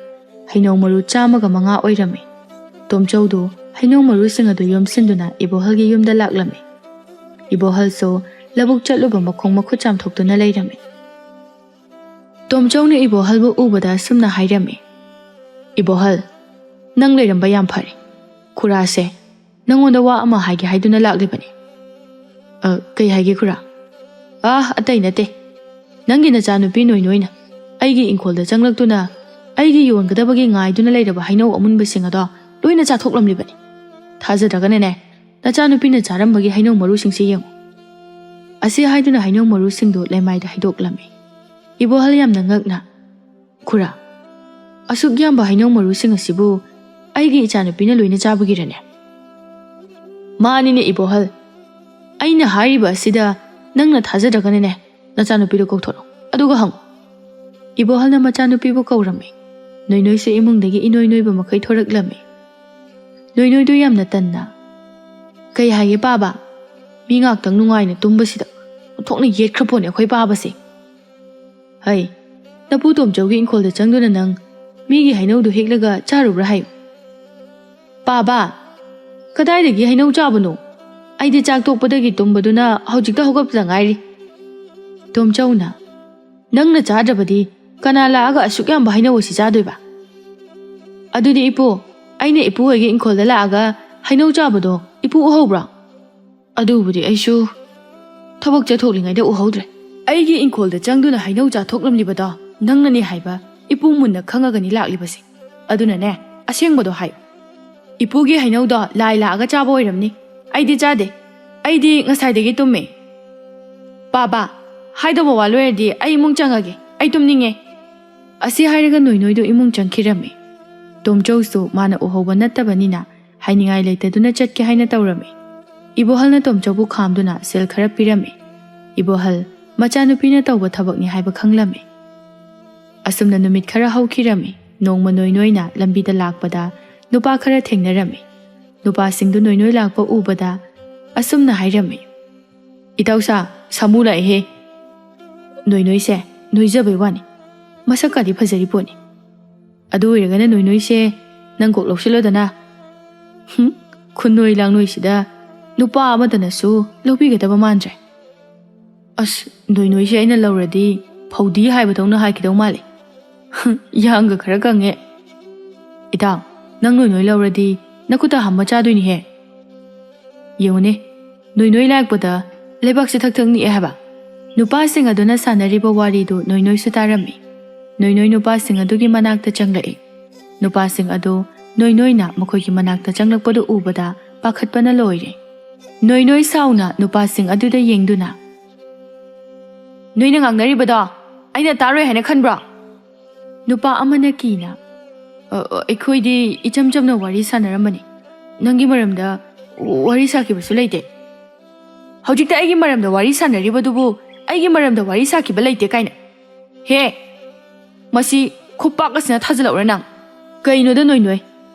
ꯍꯩꯅꯧ ꯃꯔꯨ ꯆꯥꯝꯃꯒ ꯃꯉꯥ ꯑꯣꯏꯔꯝꯃꯤ꯫ ꯇꯣꯝꯆꯧꯗꯨ ꯍꯩꯅꯧ ꯃꯔꯨꯁꯤꯡ ꯑꯗꯨ ꯌꯣꯝꯁꯤꯟꯗꯨꯅ ꯏꯕꯣꯍꯜꯒꯤ ꯌꯨꯝꯗ ꯂꯥꯛꯂꯝꯃꯤ꯫ ꯏꯕꯣꯍꯜꯁꯨ ꯂꯧꯕꯨꯛ ꯆꯠꯂꯨꯕ ꯃꯈꯣꯡ ꯃꯈꯨꯠ ꯆꯥꯝꯊꯣꯛꯇꯨꯅ ꯂꯩꯔꯝꯃꯤ꯫ ꯇꯣꯝꯆꯧꯅ ꯏꯕꯣꯍꯜꯕꯨ ꯎꯕꯗ ꯑꯁꯨꯝꯅ ꯍꯥꯏꯔꯝꯃꯤ, "ꯏꯕꯣꯍꯜ, ꯅꯪ ꯂꯩꯔꯝꯕ ꯌꯥꯝ ꯐꯔꯦ꯫ ꯈꯨꯔꯥꯁꯦ ꯅꯪꯉꯣꯟꯗ ꯋꯥ ꯑꯃ ꯍꯥꯏꯒꯦ ꯍꯥꯏꯗꯨꯅ ꯂꯥꯛꯂꯤꯕꯅꯤ"꯫ "ꯑ, ꯀꯩ ꯍꯥꯏꯒꯦ ꯈꯨꯔꯥ?" "ꯑꯥ, ꯑꯇꯩ ꯅꯠꯇꯦ꯫ ꯅꯪꯒꯤ ꯅꯆꯥꯅꯨꯄꯤ ꯅꯣꯏ ꯅꯣꯏꯅ ꯑꯩꯒꯤ ꯏꯪꯈꯣꯜꯗ ꯆꯪꯂꯛꯇꯨꯅ ꯑꯩꯒꯤ ꯌꯣꯟꯒꯗꯕꯒꯤ ꯉꯥꯏꯗꯨꯅ ꯂꯩꯔꯕ ꯍꯩꯅꯧ ꯑꯃꯨꯟꯕꯁꯤꯡ ꯑꯗꯣ ꯂꯣꯏꯅ ꯆꯥꯊꯣꯛꯂꯝꯂꯤꯕꯅꯤ꯫ ꯊꯥꯖꯗ꯭ꯔꯒꯅꯅꯦ, ꯅꯆꯥꯅꯨꯄꯤꯅ ꯆꯥꯔꯝꯕꯒꯤ ꯍꯩꯅꯧ ꯃꯔꯨꯁꯤꯡꯁꯤ ꯌꯦꯡꯉꯨ"꯫ ꯑꯁꯤ ꯍꯥꯏꯗꯨꯅ ꯍꯩꯅꯧ ꯃꯔꯨꯁꯤꯡꯗꯨ ꯂꯩꯃꯥꯏꯗ ꯍꯩꯗꯣꯛꯂꯝꯃꯤ꯫ ꯏꯕꯣꯍꯜ ꯌꯥꯝꯅ ꯉꯛꯅ, "ꯈꯨꯔꯥ, ꯑꯁꯨꯛ ꯌꯥꯝꯕ ꯍꯩꯅꯧ ꯃꯔꯨꯁꯤꯡ ꯑꯁꯤꯕꯨ ꯑꯩꯒꯤ ꯏꯆꯥꯅꯨꯄꯤꯅ ꯂꯣꯏꯅ ꯆꯥꯕꯒꯤꯔꯅꯦ?" "ꯃꯥꯅꯤꯅꯦ ꯏꯕꯣꯍꯜ, ꯑꯩꯅ ꯍꯥꯏꯔꯤꯕ ꯑꯁꯤꯗ ꯅꯪꯅ ꯊꯥꯖꯗ꯭ꯔꯒꯅꯅꯦ, ꯅꯆꯥꯅꯨꯄꯤꯗꯨ ꯀꯧꯊꯣꯔꯛꯎ, ꯑꯗꯨꯒ ꯍꯪꯉꯨ"꯫ ꯏꯕꯣꯍꯜꯅ ꯃꯆꯥꯅꯨꯄꯤꯕꯨ ꯀꯧꯔꯝꯃꯤ꯫ ꯅꯣꯏꯅꯣꯏꯁꯨ ꯏꯃꯨꯡꯗꯒꯤ ꯏꯅꯣꯏ ꯅꯣꯏꯕ ꯃꯈꯩ ꯊꯣꯔꯛꯂꯝꯃꯤ꯫ ꯅꯣꯏꯅꯣꯏꯗꯨ ꯌꯥꯝꯅ ꯇꯟꯅ, "ꯀꯩ ꯍꯥꯏꯒꯦ ꯄꯥꯕ? ꯃꯤ ꯉꯥꯛꯇꯪ ꯅꯨꯡꯉꯥꯏꯅ ꯇꯨꯝꯕꯁꯤꯗ ꯑꯣꯟꯊꯣꯛꯅ ꯌꯦꯠꯈ꯭ꯔ ꯄꯣꯠꯅꯤ ꯑꯩꯈꯣꯏ ꯄꯥꯕꯁꯦ"꯫ "ꯍꯩ, ꯅꯄꯨ ꯇꯣꯝꯆꯧꯒꯤ ꯏꯪꯈꯣꯜꯗ ꯆꯪꯗꯨꯅ ꯅꯪ ꯃꯤꯒꯤ ꯍꯩꯅꯧꯗꯨ ꯍꯦꯛꯂꯒ ꯆꯥꯔꯨꯕ꯭ꯔꯥ ꯍꯥꯏꯌꯨ"꯫ "ꯄꯥꯕ, ꯀꯗꯥꯏꯗꯒꯤ ꯍꯩꯅꯧ ꯆꯥꯕꯅꯣ? ꯑꯩꯗꯤ ꯆꯥꯛ ꯇꯣꯛꯄꯗꯒꯤ ꯇꯨꯝꯕꯗꯨꯅ ꯍꯧꯖꯤꯛꯇ ꯍꯧꯒꯠꯄꯗ ꯉꯥꯏꯔꯤ"꯫ ꯇꯣꯝꯆꯧꯅ, "ꯅꯪꯅ ꯆꯥꯗ꯭ꯔꯕꯗꯤ ꯀꯅꯥ ꯂꯥꯛꯑꯒ ꯑꯁꯨꯛ ꯌꯥꯝꯕ ꯍꯩꯅꯧ ꯑꯁꯤ ꯆꯥꯗꯣꯏꯕ?" "ꯑꯗꯨꯗꯤ ꯏꯄꯨ, ꯑꯩꯅ ꯏꯄꯨ ꯍꯣꯏꯒꯤ ꯏꯪꯈꯣꯜꯗ ꯂꯥꯛꯑꯒ ꯍꯩꯅꯧ ꯆꯥꯕꯗꯣ ꯏꯄꯨ ꯎꯍꯧꯕ꯭ꯔꯣ?" "ꯑꯗꯨꯕꯨꯗꯤ ꯑꯩꯁꯨ ꯊꯕꯛ ꯆꯠꯊꯣꯛꯂꯤꯉꯩꯗ ꯎꯍꯧꯗ꯭ꯔꯦ꯫ ꯑꯩꯒꯤ ꯏꯪꯈꯣꯜꯗ ꯆꯪꯗꯨꯅ ꯍꯩꯅꯧ ꯆꯥꯊꯣꯛꯂꯝꯂꯤꯕꯗꯣ ꯅꯪꯅꯅꯦ ꯍꯥꯏꯕ ꯏꯄꯨ ꯃꯨꯟꯅ ꯈꯪꯉꯒꯅꯤ ꯂꯥꯛꯂꯤꯕꯁꯦ꯫ ꯑꯗꯨꯅꯅꯦ, ꯑꯁꯦꯡꯕꯗꯣ ꯍꯥꯏꯌꯨ꯫ ꯏꯄꯨꯒꯤ ꯍꯩꯅꯧꯗꯣ ꯂꯥꯏ ꯂꯥꯛꯑꯒ ꯆꯥꯕ ꯑꯣꯏꯔꯝꯅꯤ꯫ ꯑꯩꯗꯤ ꯆꯥꯗꯦ꯫ ꯑꯩꯗꯤ ꯉꯁꯥꯏꯗꯒꯤ ꯇꯨꯝꯃꯦ꯫ ꯄꯥꯕ, ꯍꯥꯏꯗꯧꯕ ꯋꯥ ꯂꯣꯏꯔꯗꯤ ꯑꯩ ꯏꯃꯨꯡ ꯆꯪꯉꯒꯦ꯫ ꯑꯩ ꯇꯨꯝꯅꯤꯡꯉꯦ"꯫ ꯑꯁꯤ ꯍꯥꯏꯔꯒ ꯅꯣꯏꯅꯣꯏꯗꯨ ꯏꯃꯨꯡ ꯆꯪꯈꯤꯔꯝꯃꯤ꯫ ꯇꯣꯝꯆꯧꯁꯨ ꯃꯥꯅ ꯎꯍꯧꯕ ꯅꯠꯇꯕꯅꯤꯅ ꯍꯥꯏꯅꯤꯡꯉꯥꯏ ꯂꯩꯇꯗꯨꯅ ꯆꯠꯀꯦ ꯍꯥꯏꯅ ꯇꯧꯔꯝꯃꯤ꯫ ꯏꯕꯣꯍꯜꯅ ꯇꯣꯝꯆꯧꯕꯨ ꯈꯥꯝꯗꯨꯅ ꯁꯦꯜ ꯈꯔ ꯄꯤꯔꯝꯃꯤ꯫ ꯏꯕꯣꯍꯜ ꯃꯆꯥꯅꯨꯄꯤꯅ ꯇꯧꯕ ꯊꯕꯛꯅꯤ ꯍꯥꯏꯕ ꯈꯪꯂꯝꯃꯤ꯫ ꯑꯁꯨꯝꯅ ꯅꯨꯃꯤꯠ ꯈꯔ ꯍꯧꯈꯤꯔꯝꯃꯤ꯫ ꯅꯣꯡꯃ ꯅꯣꯏꯅꯣꯏꯅ ꯂꯝꯕꯤꯗ ꯂꯥꯛꯄꯗ ꯅꯨꯄꯥ ꯈꯔ ꯊꯦꯡꯅꯔꯝꯃꯤ꯫ ꯅꯨꯄꯥꯁꯤꯡꯗꯨ ꯅꯣꯏꯅꯣꯏ ꯂꯥꯛꯄ ꯎꯕꯗ ꯑꯁꯨꯝꯅ ꯍꯥꯏꯔꯝꯃꯤ, "ꯏꯇꯥꯎꯁꯥ, ꯁꯥꯃꯨ ꯂꯥꯛꯑꯦꯍꯦ꯫ ꯅꯣꯏꯅꯣꯏꯁꯦ ꯅꯣꯏꯖꯕꯩ ꯋꯥꯅꯤ, ꯃꯁꯛꯀꯗꯤ ꯐꯖꯔꯤ ꯄꯣꯠꯅꯤ꯫ ꯑꯗꯨ ꯑꯣꯏꯔꯒꯅ ꯅꯣꯏꯅꯣꯏꯁꯦ ꯅꯪ ꯀꯣꯛ ꯂꯧꯁꯤꯜꯂꯣꯗꯅ꯫ ꯍꯨꯝ, ꯈꯨꯟꯅꯣꯏ ꯂꯥꯡꯅꯣꯏꯁꯤꯗ ꯅꯨꯄꯥ ꯑꯃꯠꯇꯅꯁꯨ ꯂꯧꯕꯤꯒꯗꯕ ꯃꯥꯟꯗ꯭ꯔꯦ꯫ ꯑꯁ, ꯅꯣꯏꯅꯣꯏꯁꯦ ꯑꯩꯅ ꯂꯧꯔꯗꯤ ꯐꯧꯗꯤ ꯍꯥꯏꯕꯗꯧꯅ ꯍꯥꯏꯈꯤꯗꯧ ꯃꯥꯜꯂꯦ꯫ ꯌꯥꯡꯒ ꯈꯔ ꯀꯪꯉꯦ꯫ ꯏꯇꯥꯎ, ꯅꯪ ꯅꯣꯏꯅꯣꯏ ꯂꯧꯔꯗꯤ ꯅꯈꯨꯠꯇ ꯍꯝꯕ ꯆꯥꯗꯣꯏꯅꯤꯍꯦ꯫ ꯌꯦꯡꯉꯨꯅꯦ, ꯅꯣꯏꯅꯣꯏ ꯂꯥꯛꯄꯗ ꯂꯩꯕꯥꯛꯁꯦ ꯊꯛ ꯊꯛ ꯅꯤꯛꯑꯦ ꯍꯥꯏꯕ꯫" ꯅꯨꯄꯥꯁꯤꯡ ꯑꯗꯨꯅ ꯁꯥꯟꯅꯔꯤꯕ ꯋꯥꯔꯤꯗꯨ ꯅꯣꯏꯅꯣꯏꯁꯨ ꯇꯥꯔꯝꯃꯤ꯫ ꯅꯣꯏꯅꯣꯏ ꯅꯨꯄꯥꯁꯤꯡ ꯑꯗꯨꯒꯤ ꯃꯅꯥꯛꯇ ꯆꯪꯂꯛꯏ꯫ ꯅꯨꯄꯥꯁꯤꯡ ꯑꯗꯨ ꯅꯣꯏꯅꯣꯏꯅ ꯃꯈꯣꯏꯒꯤ ꯃꯅꯥꯛꯇ ꯆꯪꯂꯛꯄꯗꯨ ꯎꯕꯗ ꯄꯥꯈꯠꯄꯅ ꯂꯣꯏꯔꯦ꯫ ꯅꯣꯏꯅꯣꯏ ꯁꯥꯎꯅ ꯅꯨꯄꯥꯁꯤꯡ ꯑꯗꯨꯗ ꯌꯦꯡꯗꯨꯅ, "ꯅꯣꯏꯅ ꯉꯥꯡꯅꯔꯤꯕꯗꯣ ꯑꯩꯅ ꯇꯥꯔꯣꯏ ꯍꯥꯏꯅ ꯈꯟꯕ꯭ꯔꯣ?" ꯅꯨꯄꯥ ꯑꯃꯅ ꯀꯤꯅ, "ꯑ, ꯑ, ꯑꯩꯈꯣꯏꯗꯤ ꯏꯆꯝ ꯆꯝꯅ ꯋꯥꯔꯤ ꯁꯥꯟꯅꯔꯝꯕꯅꯤ꯫ ꯅꯪꯒꯤ ꯃꯔꯝꯗ ꯋꯥꯔꯤ ꯁꯥꯈꯤꯕꯁꯨ ꯂꯩꯇꯦ꯫ ꯍꯧꯖꯤꯛꯇ ꯑꯩꯒꯤ ꯃꯔꯝꯗ ꯋꯥꯔꯤ ꯁꯥꯟꯅꯔꯤꯕꯗꯨꯕꯨ ꯑꯩꯒꯤ ꯃꯔꯝꯗ ꯋꯥꯔꯤ ꯁꯥꯈꯤꯕ ꯂꯩꯇꯦ ꯀꯥꯏꯅ꯫ ꯍꯦ, ꯃꯁꯤ ꯈꯨꯄꯥꯛ ꯑꯁꯤꯅ ꯊꯥꯖꯤꯜꯂꯛꯎꯔ ꯅꯪ?" "ꯀꯩꯅꯣꯗ ꯅꯣꯏꯅꯣꯏ,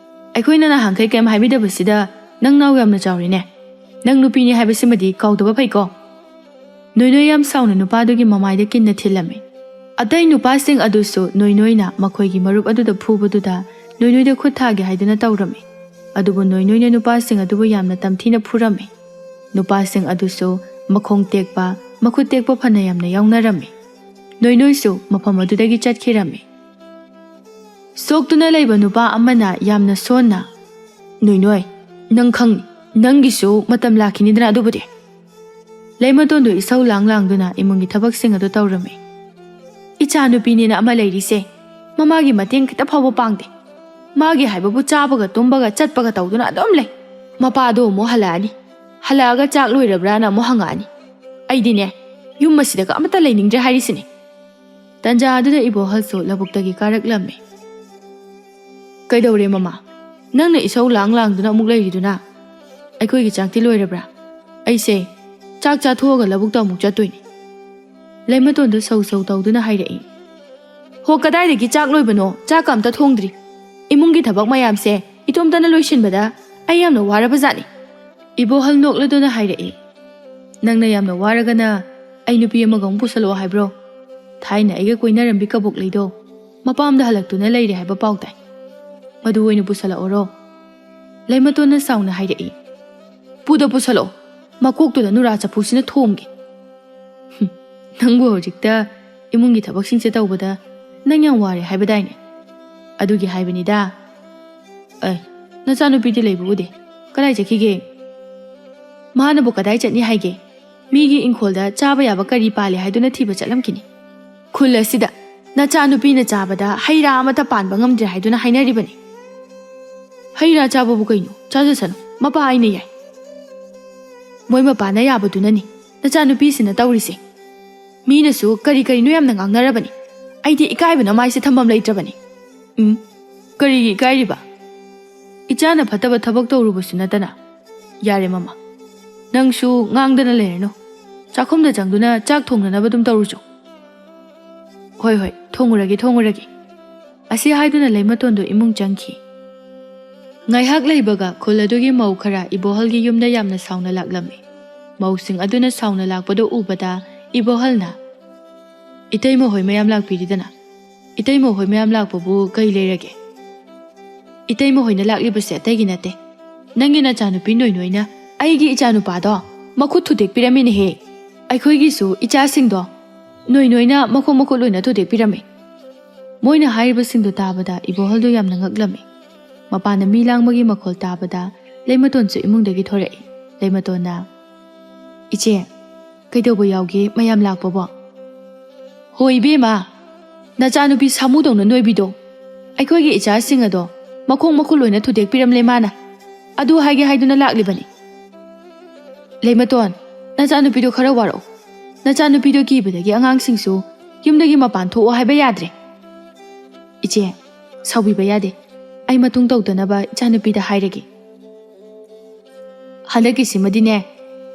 ꯑꯩꯈꯣꯏꯅ ꯅꯍꯥꯟꯈꯩ ꯀꯩꯝ ꯍꯥꯏꯕꯤꯗꯕꯁꯤꯗ ꯅꯪ ꯅꯥꯎ ꯌꯥꯝꯅ ꯆꯥꯎꯔꯦꯅꯦ꯫ ꯅꯪ ꯅꯨꯄꯤꯅꯤ ꯍꯥꯏꯕꯁꯤꯃꯗꯤ ꯀꯥꯎꯗꯕ ꯐꯩꯀꯣ꯫" ꯅꯣꯏꯅꯣꯏ ꯌꯥꯝ ꯁꯥꯎꯅ ꯅꯨꯄꯥꯗꯨꯒꯤ ꯃꯃꯥꯏꯗ ꯀꯤꯟꯅ ꯊꯤꯜꯂꯝꯃꯤ꯫ ꯑꯇꯩ ꯅꯨꯄꯥꯁꯤꯡ ꯑꯗꯨꯁꯨ ꯅꯣꯏꯅꯣꯏꯅ ꯃꯈꯣꯏꯒꯤ ꯃꯔꯨꯞ ꯑꯗꯨꯗ ꯐꯨꯕꯗꯨꯗ ꯅꯣꯏꯅꯣꯏꯗ ꯈꯨꯠ ꯊꯥꯒꯦ ꯍꯥꯏꯗꯨꯅ ꯇꯧꯔꯝꯃꯤ꯫ ꯑꯗꯨꯕꯨ ꯅꯣꯏꯅꯣꯏꯅ ꯅꯨꯄꯥꯁꯤꯡ ꯑꯗꯨꯕꯨ ꯌꯥꯝꯅ ꯇꯝꯊꯤꯅ ꯐꯨꯔꯝꯃꯤ꯫ ꯅꯨꯄꯥꯁꯤꯡ ꯑꯗꯨꯁꯨ ꯃꯈꯣꯡ ꯇꯦꯛꯄ, ꯃꯈꯨꯠ ꯇꯦꯛꯄ ꯐꯅ ꯌꯥꯝꯅ ꯌꯥꯎꯅꯔꯝꯃꯤ꯫ ꯅꯣꯏꯅꯣꯏꯁꯨ ꯃꯐꯝ ꯑꯗꯨꯗꯒꯤ ꯆꯠꯈꯤꯔꯝꯃꯤ꯫ ꯁꯣꯛꯇꯨꯅ ꯂꯩꯕ ꯅꯨꯄꯥ ꯑꯃꯅ ꯌꯥꯝꯅ ꯁꯣꯟꯅ, "ꯅꯣꯏꯅꯣꯏ, ꯅꯪ ꯈꯪꯅꯤ, ꯅꯪꯒꯤꯁꯨ ꯃꯇꯝ ꯂꯥꯛꯈꯤꯅꯤꯗꯅ ꯑꯗꯨꯕꯨꯗꯤ꯫" ꯂꯩꯃꯇꯣꯟꯗꯨ ꯏꯁꯧ ꯂꯥꯡ ꯂꯥꯡꯗꯨꯅ ꯏꯃꯨꯡꯒꯤ ꯊꯕꯛꯁꯤꯡ ꯑꯗꯨ ꯇꯧꯔꯝꯃꯤ꯫ "ꯏꯆꯥ ꯅꯨꯄꯤꯅꯦꯅ ꯑꯃ ꯂꯩꯔꯤꯁꯦ, ꯃꯃꯥꯒꯤ ꯃꯇꯦꯡ ꯈꯤꯇ ꯐꯥꯎꯕ ꯄꯥꯡꯗꯦ꯫ ꯃꯥꯒꯤ ꯍꯥꯏꯕꯕꯨ ꯆꯥꯕꯒ ꯇꯨꯝꯕꯒ ꯆꯠꯄꯒ ꯇꯧꯗꯨꯅ ꯑꯗꯨꯝ ꯂꯩ꯫ ꯃꯄꯥꯗꯣ ꯑꯃꯨꯛ ꯍꯜꯂꯛꯑꯅꯤ, ꯍꯜꯂꯛꯑꯒ ꯆꯥꯛ ꯂꯣꯏꯔꯕ꯭ꯔꯥꯅ ꯑꯃꯨꯛ ꯍꯪꯉꯛꯑꯅꯤ꯫ ꯑꯩꯗꯤꯅꯦ, ꯌꯨꯝ ꯑꯁꯤꯗꯒ ꯑꯃꯠꯇ ꯂꯩꯅꯤꯡꯗ꯭ꯔꯦ ꯍꯥꯏꯔꯤꯁꯤꯅꯤ꯫" ꯇꯟꯖꯥ ꯑꯗꯨꯗ ꯏꯕꯣꯍꯜꯁꯨ ꯂꯧꯕꯨꯛꯇꯒꯤ ꯀꯥꯔꯛꯂꯝꯃꯤ꯫ "ꯀꯩꯗꯧꯔꯦ ꯃꯃꯥ? ꯅꯪꯅ ꯏꯁꯧ ꯂꯥꯡ ꯂꯥꯡꯗꯨꯅ ꯑꯃꯨꯛ ꯂꯩꯔꯤꯗꯨꯅ? ꯑꯩꯈꯣꯏꯒꯤ ꯆꯥꯛꯇꯤ ꯂꯣꯏꯔꯕ꯭ꯔꯥ? ꯑꯩꯁꯦ ꯆꯥꯛ ꯆꯥꯊꯣꯛꯑꯒ ꯂꯧꯕꯨꯛꯇ ꯑꯃꯨꯛ ꯆꯠꯇꯣꯏꯅꯤ꯫" ꯂꯩꯃꯇꯣꯟꯗꯨ ꯁꯧ ꯁꯧ ꯇꯧꯗꯨꯅ ꯍꯥꯏꯔꯛꯏ꯫ "ꯍꯣ, ꯀꯗꯥꯏꯗꯒꯤ ꯆꯥꯛ ꯂꯣꯏꯕꯅꯣ? ꯆꯥꯛꯀ ꯑꯝꯇ ꯊꯣꯡꯗ꯭ꯔꯤ꯫ ꯏꯃꯨꯡꯒꯤ ꯊꯕꯛ ꯃꯌꯥꯝꯁꯦ ꯏꯇꯣꯝꯇꯅ ꯂꯣꯏꯁꯤꯟꯕꯗ ꯑꯩ ꯌꯥꯝꯅ ꯋꯥꯔꯕꯖꯥꯠꯅꯤ꯫ ꯏꯕꯣꯍꯜ ꯅꯣꯛꯂꯗꯨꯅ ꯍꯥꯏꯔꯛꯏ, "ꯅꯪꯅ ꯌꯥꯝꯅ ꯋꯥꯔꯒꯅ ꯑꯩ ꯅꯨꯄꯤ ꯑꯃꯒ ꯑꯃꯨꯛ ꯄꯨꯁꯜꯂꯛꯑꯣ ꯍꯥꯏꯕ꯭ꯔꯣ? ꯊꯥꯏꯅ ꯑꯩꯒ ꯀꯣꯏꯅꯔꯝꯕꯤ ꯀꯕꯣꯛꯂꯩꯗꯣ ꯃꯄꯥꯝꯗ ꯍꯜꯂꯛꯇꯨꯅ ꯂꯩꯔꯦ ꯍꯥꯏꯕ ꯄꯥꯎ ꯇꯥꯏ꯫ ꯃꯗꯨ ꯑꯣꯏꯅ ꯄꯨꯁꯜꯂꯛꯑꯣꯔꯣ?" ꯂꯩꯃꯇꯣꯟꯅ ꯁꯥꯎꯅ ꯍꯥꯏꯔꯛꯏ, "ꯄꯨꯗ ꯄꯨꯁꯜꯂꯛꯑꯣ꯫ ꯃꯀꯣꯛꯇꯨꯗ ꯅꯨꯔꯥ ꯆꯐꯨꯁꯤꯅ ꯊꯣꯝꯒꯦ꯫ ꯍꯨꯝ, ꯅꯪꯕꯨ ꯍꯧꯖꯤꯛꯇ ꯏꯃꯨꯡꯒꯤ ꯊꯕꯛꯁꯤꯡꯁꯦ ꯇꯧꯕꯗ ꯅꯪ ꯌꯥꯝ ꯋꯥꯔꯦ ꯍꯥꯏꯕꯗꯥꯏꯅꯦ? ꯑꯗꯨꯒꯤ ꯍꯥꯏꯕꯅꯤꯗ꯫ ꯑꯦ, ꯅꯆꯥꯅꯨꯄꯤꯗꯤ ꯂꯩꯕ ꯎꯗꯦ꯫ ꯀꯗꯥꯏ ꯆꯠꯈꯤꯒꯦ? ꯃꯥꯅꯕꯨ ꯀꯗꯥꯏ ꯆꯠꯅꯤ ꯍꯥꯏꯒꯦ? ꯃꯤꯒꯤ ꯏꯪꯈꯣꯜꯗ ꯆꯥꯕ ꯌꯥꯕ ꯀꯔꯤ ꯄꯥꯜꯂꯤ ꯍꯥꯏꯗꯨꯅ ꯊꯤꯕ ꯆꯠꯂꯝꯈꯤꯅꯤ꯫ ꯈꯨꯜ ꯑꯁꯤꯗ ꯅꯆꯥꯅꯨꯄꯤꯅ ꯆꯥꯕꯗ ꯍꯩ ꯔꯥ ꯑꯃꯠꯇ ꯄꯥꯟꯕ ꯉꯝꯗ꯭ꯔꯦ ꯍꯥꯏꯗꯨꯅ ꯍꯥꯏꯅꯔꯤꯕꯅꯤ꯫ ꯍꯩ ꯔꯥ ꯆꯥꯕꯕꯨ ꯀꯩꯅꯣ? ꯆꯥꯖꯁꯅꯨ, ꯃꯄꯥ ꯑꯩꯅ ꯌꯥꯏ꯫ ꯃꯣꯏ ꯃꯄꯥꯅ ꯌꯥꯕꯗꯨꯅꯅꯤ ꯅꯆꯥꯅꯨꯄꯤꯁꯤꯅ ꯇꯧꯔꯤꯁꯦ꯫ ꯃꯤꯅꯁꯨ ꯀꯔꯤ ꯀꯔꯤꯅꯣ ꯌꯥꯝꯅ ꯉꯥꯡꯅꯔꯕꯅꯤ꯫ ꯑꯩꯗꯤ ꯏꯀꯥꯏꯕꯅ ꯃꯥꯏꯁꯦ ꯊꯝꯐꯝ ꯂꯩꯇ꯭ꯔꯕꯅꯤ꯫ ꯎꯝ, ꯀꯔꯤꯒꯤ ꯏꯀꯥꯏꯔꯤꯕ? ꯏꯆꯥꯅ ꯐꯠꯇꯕ ꯊꯕꯛ ꯇꯧꯔꯨꯕꯁꯨ ꯅꯠꯇꯅ꯫ ꯌꯥꯔꯦ ꯃꯃꯥ, ꯅꯪꯁꯨ ꯉꯥꯡꯗꯅ ꯂꯩꯔꯅꯨ꯫ ꯆꯥꯛꯈꯨꯝꯗ ꯆꯪꯗꯨꯅ ꯆꯥꯛ ꯊꯣꯡꯅꯅꯕ ꯑꯗꯨꯝ ꯇꯧꯔꯨꯆꯣ꯫ ꯍꯣꯏ, ꯍꯣꯏ, ꯊꯣꯡꯉꯨꯔꯒꯦ, ꯊꯣꯡꯉꯨꯔꯒꯦ꯫ ꯑꯁꯤ ꯍꯥꯏꯗꯨꯅ ꯂꯩꯃꯇꯣꯟꯗꯣ ꯏꯃꯨꯡ ꯆꯪꯈꯤ꯫ ꯉꯥꯏꯍꯥꯛ ꯂꯩꯕꯒ ꯈꯨꯜ ꯑꯗꯨꯒꯤ ꯃꯧ ꯈꯔ ꯏꯕꯣꯍꯜꯒꯤ ꯌꯨꯝꯗ ꯌꯥꯝꯅ ꯁꯥꯎꯅ ꯂꯥꯛꯂꯝꯃꯤ꯫ ꯃꯧꯁꯤꯡ ꯑꯗꯨꯅ ꯁꯥꯎꯅ ꯂꯥꯛꯄꯗꯨ ꯎꯕꯗ ꯏꯕꯣꯍꯜꯅ, "ꯏꯇꯩꯃ ꯍꯣꯏ ꯃꯌꯥꯝ ꯂꯥꯛꯄꯤꯔꯤꯗꯅ꯫ ꯏꯇꯩꯃ ꯍꯣꯏ ꯃꯌꯥꯝ ꯂꯥꯛꯄꯕꯨ ꯀꯩ ꯂꯩꯔꯒꯦ?" "ꯏꯇꯩꯃ ꯍꯣꯏꯅ ꯂꯥꯛꯂꯤꯕꯁꯦ ꯑꯇꯩꯒꯤ ꯅꯠꯇꯦ꯫ ꯅꯪꯒꯤ ꯅꯆꯥꯅꯨꯄꯤ ꯅꯣꯏ ꯅꯣꯏꯅ ꯑꯩꯒꯤ ꯏꯆꯥꯅꯨꯄꯥꯗꯣ ꯃꯈꯨꯠ ꯊꯨꯗꯦꯛꯄꯤꯔꯝꯃꯤꯅꯦꯍꯦ꯫ ꯑꯩꯈꯣꯏꯒꯤꯁꯨ ꯏꯆꯥꯁꯤꯡꯗꯣ ꯅꯣꯏ ꯅꯣꯏꯅ ꯃꯈꯣꯡ ꯃꯈꯨꯠ ꯂꯣꯏꯅ ꯊꯨꯗꯦꯛꯄꯤꯔꯝꯃꯤ꯫" ꯃꯣꯏꯅ ꯍꯥꯏꯔꯤꯕꯁꯤꯡꯗꯨ ꯇꯥꯕꯗ ꯏꯕꯣꯍꯜꯗꯨ ꯌꯥꯝꯅ ꯉꯛꯂꯝꯃꯤ꯫ ꯃꯄꯥꯟꯗ ꯃꯤ ꯂꯥꯡꯕꯒꯤ ꯃꯈꯣꯜ ꯇꯥꯕꯗ ꯂꯩꯃꯇꯣꯟꯁꯨ ꯏꯃꯨꯡꯗꯒꯤ ꯊꯣꯔꯛꯏ꯫ ꯂꯩꯃꯇꯣꯟꯅ, "ꯏꯆꯦ, ꯀꯩꯗꯧꯕ ꯌꯥꯎꯒꯦ ꯃꯌꯥꯝ ꯂꯥꯛꯄꯕꯣ?" "ꯍꯣꯏ ꯏꯕꯦꯝꯃ, ꯅꯆꯥꯅꯨꯄꯤ ꯁꯥꯃꯨꯗꯧꯅ ꯅꯣꯏꯕꯤꯗꯣ, ꯑꯩꯈꯣꯏꯒꯤ ꯏꯆꯥꯁꯤꯡ ꯑꯗꯣ ꯃꯈꯣꯡ ꯃꯈꯨꯠ ꯂꯣꯏꯅ ꯊꯨꯗꯦꯛꯄꯤꯔꯝꯂꯦ ꯃꯥꯅ꯫ ꯑꯗꯨ ꯍꯥꯏꯒꯦ ꯍꯥꯏꯗꯨꯅ ꯂꯥꯛꯂꯤꯕꯅꯤ꯫" "ꯂꯩꯃꯇꯣꯟ, ꯅꯆꯥꯅꯨꯄꯤꯗꯣ ꯈꯔ ꯋꯥꯔꯛꯑꯣ꯫ ꯅꯆꯥꯅꯨꯄꯤꯗꯣ ꯀꯤꯕꯗꯒꯤ ꯑꯉꯥꯡꯁꯤꯡꯁꯨ ꯌꯨꯝꯗꯒꯤ ꯃꯄꯥꯟ ꯊꯣꯛꯑꯣ ꯍꯥꯏꯕ ꯌꯥꯗ꯭ꯔꯦ꯫" "ꯏꯆꯦ, ꯁꯥꯎꯕꯤꯕ ꯌꯥꯗꯦ꯫ ꯑꯩ ꯃꯇꯨꯡ ꯇꯧꯗꯅꯕ ꯏꯆꯥꯅꯨꯄꯤꯗ ꯍꯥꯏꯔꯒꯦ꯫ ꯍꯟꯗꯛꯀꯤꯁꯤꯃꯗꯤꯅꯦ,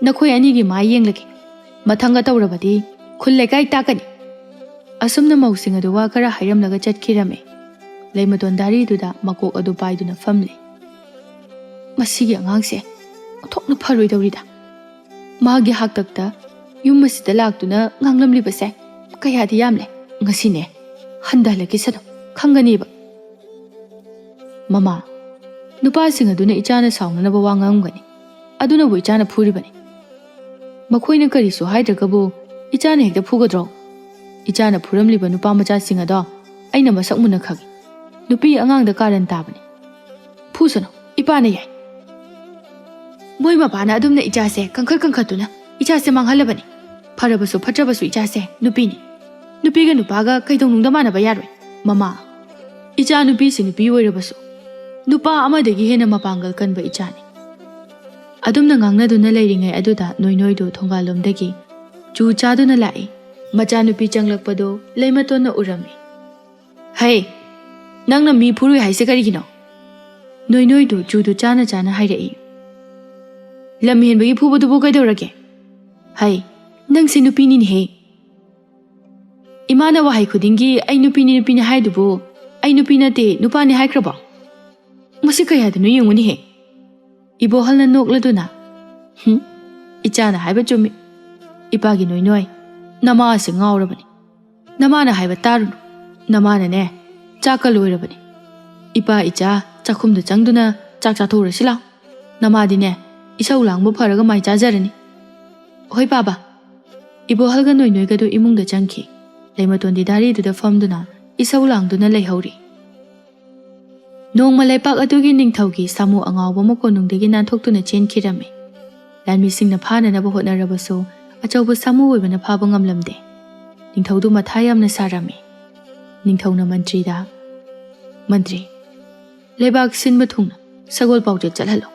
ꯅꯈꯣꯏ ꯑꯅꯤꯒꯤ ꯃꯥꯏ ꯌꯦꯡꯂꯒꯦ꯫ ꯃꯊꯪꯒ ꯇꯧꯔꯕꯗꯤ ꯈꯨꯜ ꯂꯩꯀꯥꯏ ꯇꯥꯛꯀꯅꯤ꯫" ꯑꯁꯨꯝꯅ ꯃꯧꯁꯤꯡ ꯑꯗꯨ ꯋꯥ ꯈꯔ ꯍꯥꯏꯔꯝꯂꯒ ꯆꯠꯈꯤꯔꯝꯃꯤ꯫ ꯂꯩꯃꯇꯣꯟ ꯗꯥꯔꯤꯗꯨꯗ ꯃꯀꯣꯛ ꯑꯗꯨ ꯄꯥꯏꯗꯨꯅ ꯐꯝꯂꯤ꯫ "ꯃꯁꯤꯒꯤ ꯑꯉꯥꯡꯁꯦ ꯑꯣꯟꯊꯣꯛꯅ ꯐꯔꯣꯏꯗꯧꯔꯤꯗ꯫ ꯃꯥꯒꯤ ꯍꯥꯛꯇꯛꯇ ꯌꯨꯝ ꯑꯁꯤꯗ ꯂꯥꯛꯇꯨꯅ ꯉꯥꯡꯂꯝꯂꯤꯕꯁꯦ ꯀꯌꯥꯗꯤ ꯌꯥꯝꯂꯦ꯫ ꯉꯁꯤꯅꯦ ꯍꯟꯊꯍꯜꯂꯛꯈꯤꯁꯅꯨ, ꯈꯪꯒꯅꯤꯕ꯫" "ꯃꯃꯥ, ꯅꯨꯄꯥꯁꯤꯡ ꯑꯗꯨꯅ ꯏꯆꯥꯅ ꯁꯥꯎꯅꯅꯕ ꯋꯥ ꯉꯥꯡꯉꯝꯒꯅꯤ꯫ ꯑꯗꯨꯅꯕꯨ ꯏꯆꯥꯅ ꯐꯨꯔꯤꯕꯅꯤ꯫ ꯃꯈꯣꯏꯅ ꯀꯔꯤꯁꯨ ꯍꯥꯏꯗ꯭ꯔꯒꯕꯨ ꯏꯆꯥꯅ ꯍꯦꯛꯇ ꯐꯨꯒꯗ꯭ꯔꯣ? ꯏꯆꯥꯅ ꯐꯨꯔꯝꯂꯤꯕ ꯅꯨꯄꯥ ꯃꯆꯥꯁꯤꯡ ꯑꯗꯣ ꯑꯩꯅ ꯃꯁꯛ ꯃꯨꯟꯅ ꯈꯪꯏ꯫ ꯅꯨꯄꯤ ꯑꯉꯥꯡꯗ ꯀꯥꯔꯟ ꯇꯥꯕꯅꯤ꯫ ꯐꯨꯁꯅꯨ, ꯏꯄꯥꯅ ꯌꯥꯏ꯫ ꯃꯣꯏ ꯃꯄꯥꯅ ꯑꯗꯨꯝꯅ ꯏꯆꯥꯁꯦ ꯀꯟꯈꯠ ꯀꯟꯈꯠꯇꯨꯅ ꯏꯆꯥꯁꯦ ꯃꯥꯡꯍꯜꯂꯕꯅꯤ꯫ ꯐꯔꯕꯁꯨ ꯐꯠꯇ꯭ꯔꯕꯁꯨ ꯏꯆꯥꯁꯦ ꯅꯨꯄꯤꯅꯤ꯫ ꯅꯨꯄꯤꯒ ꯅꯨꯄꯥꯒ ꯀꯩꯗꯧꯅꯨꯡꯗ ꯃꯥꯟꯅꯕ ꯌꯥꯔꯣꯏ꯫ ꯃꯃꯥ, ꯏꯆꯥ ꯅꯨꯄꯤꯁꯤ ꯅꯨꯄꯤ ꯑꯣꯏꯔꯕꯁꯨ ꯅꯨꯄꯥ ꯑꯃꯗꯒꯤ ꯍꯦꯟꯅ ꯃꯄꯥꯡꯒꯜ ꯀꯟꯕ ꯏꯆꯥꯅꯤ꯫" ꯑꯗꯨꯝꯅ ꯉꯥꯡꯅꯗꯨꯅ ꯂꯩꯔꯤꯉꯩ ꯑꯗꯨꯗ ꯅꯣꯏꯅꯣꯏꯗꯨ ꯊꯣꯡꯒꯥꯜꯂꯣꯝꯗꯒꯤ ꯆꯨ ꯆꯥꯗꯨꯅ ꯂꯥꯛꯏ꯫ ꯃꯆꯥꯅꯨꯄꯤ ꯆꯪꯂꯛꯄꯗꯨ ꯂꯩꯃꯇꯣꯟꯅ ꯎꯔꯝꯃꯤ꯫ "ꯍꯩ, ꯅꯪꯅ ꯃꯤ ꯐꯨꯔꯨꯏ ꯍꯥꯏꯁꯦ ꯀꯔꯤꯒꯤꯅꯣ?" ꯅꯣꯏꯅꯣꯏꯗꯨ ꯆꯨꯗꯨ ꯆꯥꯅ ꯆꯥꯅ ꯍꯥꯏꯔꯛꯏ꯫ "ꯂꯝ ꯍꯦꯟꯕꯒꯤ ꯐꯨꯕꯗꯨꯕꯨ ꯀꯩꯗꯧꯔꯒꯦ? ꯍꯩ, ꯅꯪꯁꯦ ꯅꯨꯄꯤꯅꯤꯅꯦꯍꯦ꯫ ꯏꯃꯥꯅ ꯋꯥꯍꯩ ꯈꯨꯗꯤꯡꯒꯤ 'ꯑꯩ ꯅꯨꯄꯤꯅꯤ, ꯅꯨꯄꯤꯅꯤ' ꯍꯥꯏꯗꯨꯕꯨ 'ꯑꯩ ꯅꯨꯄꯤ ꯅꯠꯇꯦ, ꯅꯨꯄꯥꯅꯤ' ꯍꯥꯏꯈ꯭ꯔꯕꯣ? ꯃꯁꯤ ꯀꯌꯥꯗꯅꯣ ꯌꯦꯡꯉꯨꯅꯦꯍꯦ꯫" ꯏꯕꯣꯍꯜꯅ ꯅꯣꯛꯂꯗꯨꯅ, "ꯍꯨꯝ, ꯏꯆꯥꯅ ꯍꯥꯏꯕ ꯆꯨꯝꯃꯤ꯫ ꯏꯄꯥꯒꯤ ꯅꯣꯏꯅꯣꯏ, ꯅꯃꯥ ꯑꯁꯤ ꯉꯥꯎꯔꯕꯅꯤ꯫ ꯅꯃꯥꯅ ꯍꯥꯏꯕ ꯇꯥꯔꯨꯅꯨ꯫ ꯅꯃꯥꯅꯅꯦ, ꯆꯥꯛꯀ ꯂꯣꯏꯔꯕꯅꯤ꯫ ꯏꯄꯥ ꯏꯆꯥ ꯆꯥꯛꯈꯨꯝꯗ ꯆꯪꯗꯨꯅ ꯆꯥꯛ ꯆꯥꯊꯣꯛꯎꯔꯁꯤ ꯂꯥꯎ꯫ ꯅꯃꯥꯗꯤꯅꯦ, ꯏꯁꯧ ꯂꯥꯡꯕ ꯐꯔꯒ ꯃꯥꯏ ꯆꯥꯖꯔꯅꯤ꯫ ꯍꯣꯏ ꯄꯥꯕ꯫" ꯏꯕꯣꯍꯜꯒ ꯅꯣꯏꯅꯣꯏꯒꯗꯨ ꯏꯃꯨꯡꯗ ꯆꯪꯈꯤ꯫ ꯂꯩꯃꯇꯣꯟꯗꯤ ꯗꯥꯔꯤꯗꯨꯗ ꯐꯝꯗꯨꯅ ꯏꯁꯧ ꯂꯥꯡꯗꯨꯅ ꯂꯩꯍꯧꯔꯤ꯫ ꯅꯣꯡꯃ ꯂꯩꯄꯥꯛ ꯑꯗꯨꯒꯤ ꯅꯤꯡꯊꯧꯒꯤ ꯁꯥꯃꯨ ꯑꯉꯥꯎꯕ ꯑꯃ ꯀꯣꯅꯨꯡꯗꯒꯤ ꯅꯥꯟꯊꯣꯛꯇꯨꯅ ꯆꯦꯟꯈꯤꯔꯝꯃꯤ꯫ ꯂꯥꯟꯃꯤꯁꯤꯡꯅ ꯐꯥꯅꯅꯕ ꯍꯣꯠꯅꯔꯕꯁꯨ ꯑꯆꯧꯕ ꯁꯥꯃꯨ ꯑꯣꯏꯕꯅ ꯐꯥꯕ ꯉꯝꯂꯝꯗꯦ꯫ ꯅꯤꯡꯊꯧꯗꯨ ꯃꯊꯥ ꯌꯥꯝꯅ ꯁꯥꯔꯝꯃꯤ꯫ ꯅꯤꯡꯊꯧꯅ ꯃꯟꯇ꯭ꯔꯤꯗ, "ꯃꯟꯇ꯭ꯔꯤ, ꯂꯩꯕꯥꯛ ꯁꯤꯟꯕ ꯊꯨꯡꯅ ꯁꯒꯣꯜ ꯄꯥꯎꯖꯦꯜ ꯆꯠꯍꯜꯂꯣ꯫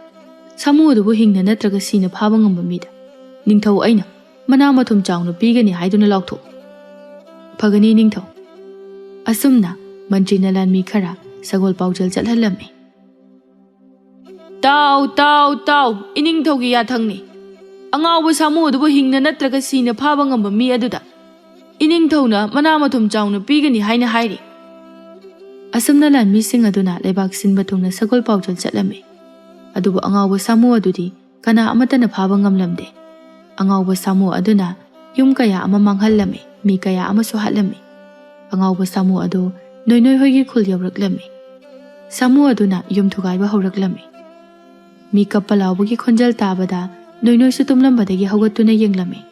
ꯁꯥꯃꯨ ꯑꯗꯨꯕꯨ ꯍꯤꯡꯅ ꯅꯠꯇ꯭ꯔꯒ ꯁꯤꯅ ꯐꯥꯕ ꯉꯝꯕ ꯃꯤꯗ ꯅꯤꯡꯊꯧ ꯑꯩꯅ ꯃꯅꯥ ꯃꯊꯨꯝ ꯆꯥꯎꯅ ꯄꯤꯒꯅꯤ" ꯍꯥꯏꯗꯨꯅ ꯂꯥꯎꯊꯣꯛꯎ꯫ "ꯐꯒꯅꯤ ꯅꯤꯡꯊꯧ꯫" ꯑꯁꯨꯝꯅ ꯃꯟꯇ꯭ꯔꯤꯅ ꯂꯥꯟꯃꯤ ꯈꯔ ꯁꯒꯣꯜ ꯄꯥꯎꯖꯦꯜ ꯆꯠꯍꯜꯂꯝꯃꯤ꯫ "ꯇꯥꯎ, ꯇꯥꯎ, ꯇꯥꯎ, ꯏꯅꯤꯡꯊꯧꯒꯤ ꯌꯥꯊꯪꯅꯤ꯫ ꯑꯉꯥꯎꯕ ꯁꯥꯃꯨ ꯑꯗꯨꯕꯨ ꯍꯤꯡꯅ ꯅꯠꯇ꯭ꯔꯒ ꯁꯤꯅ ꯐꯥꯕ ꯉꯝꯕ ꯃꯤ ꯑꯗꯨꯗ ꯏꯅꯤꯡꯊꯧꯅ ꯃꯅꯥ ꯃꯊꯨꯝ ꯆꯥꯎꯅ ꯄꯤꯒꯅꯤ ꯍꯥꯏꯅ ꯍꯥꯏꯔꯤ꯫" ꯑꯁꯨꯝꯅ ꯂꯥꯟꯃꯤꯁꯤꯡ ꯑꯗꯨꯅ ꯂꯩꯕꯥꯛ ꯁꯤꯟꯕ ꯊꯨꯡꯅ ꯁꯒꯣꯜ ꯄꯥꯎꯖꯦꯜ ꯆꯠꯂꯝꯃꯤ꯫ ꯑꯗꯨꯕꯨ ꯑꯉꯥꯎꯕ ꯁꯥꯃꯨ ꯑꯗꯨꯗꯤ ꯀꯅꯥ ꯑꯃꯠꯇꯅ ꯐꯥꯕ ꯉꯝꯂꯝꯗꯦ꯫ ꯑꯉꯥꯎꯕ ꯁꯥꯃꯨ ꯑꯗꯨꯅ ꯌꯨꯝ ꯀꯌꯥ ꯑꯃ ꯃꯥꯡꯍꯜꯂꯝꯃꯤ, ꯃꯤ ꯀꯌꯥ ꯑꯃꯁꯨ ꯍꯥꯠꯂꯝꯃꯤ꯫ ꯑꯉꯥꯎꯕ ꯁꯥꯃꯨ ꯑꯗꯨ ꯅꯣꯏꯅꯣꯏ ꯍꯣꯏꯒꯤ ꯈꯨꯜ ꯌꯧꯔꯛꯂꯝꯃꯤ꯫ ꯁꯥꯃꯨ ꯑꯗꯨꯅ ꯌꯨꯝ ꯊꯨꯒꯥꯏꯕ ꯍꯧꯔꯛꯂꯝꯃꯤ꯫ ꯃꯤ ꯀꯞꯄ ꯂꯥꯎꯕꯒꯤ ꯈꯣꯟꯖꯦꯜ ꯇꯥꯕꯗ ꯅꯣꯏꯅꯣꯏꯁꯨ ꯇꯨꯝꯂꯝꯕꯗꯒꯤ ꯍꯧꯒꯠꯇꯨꯅ ꯌꯦꯡꯂꯝꯃꯤ꯫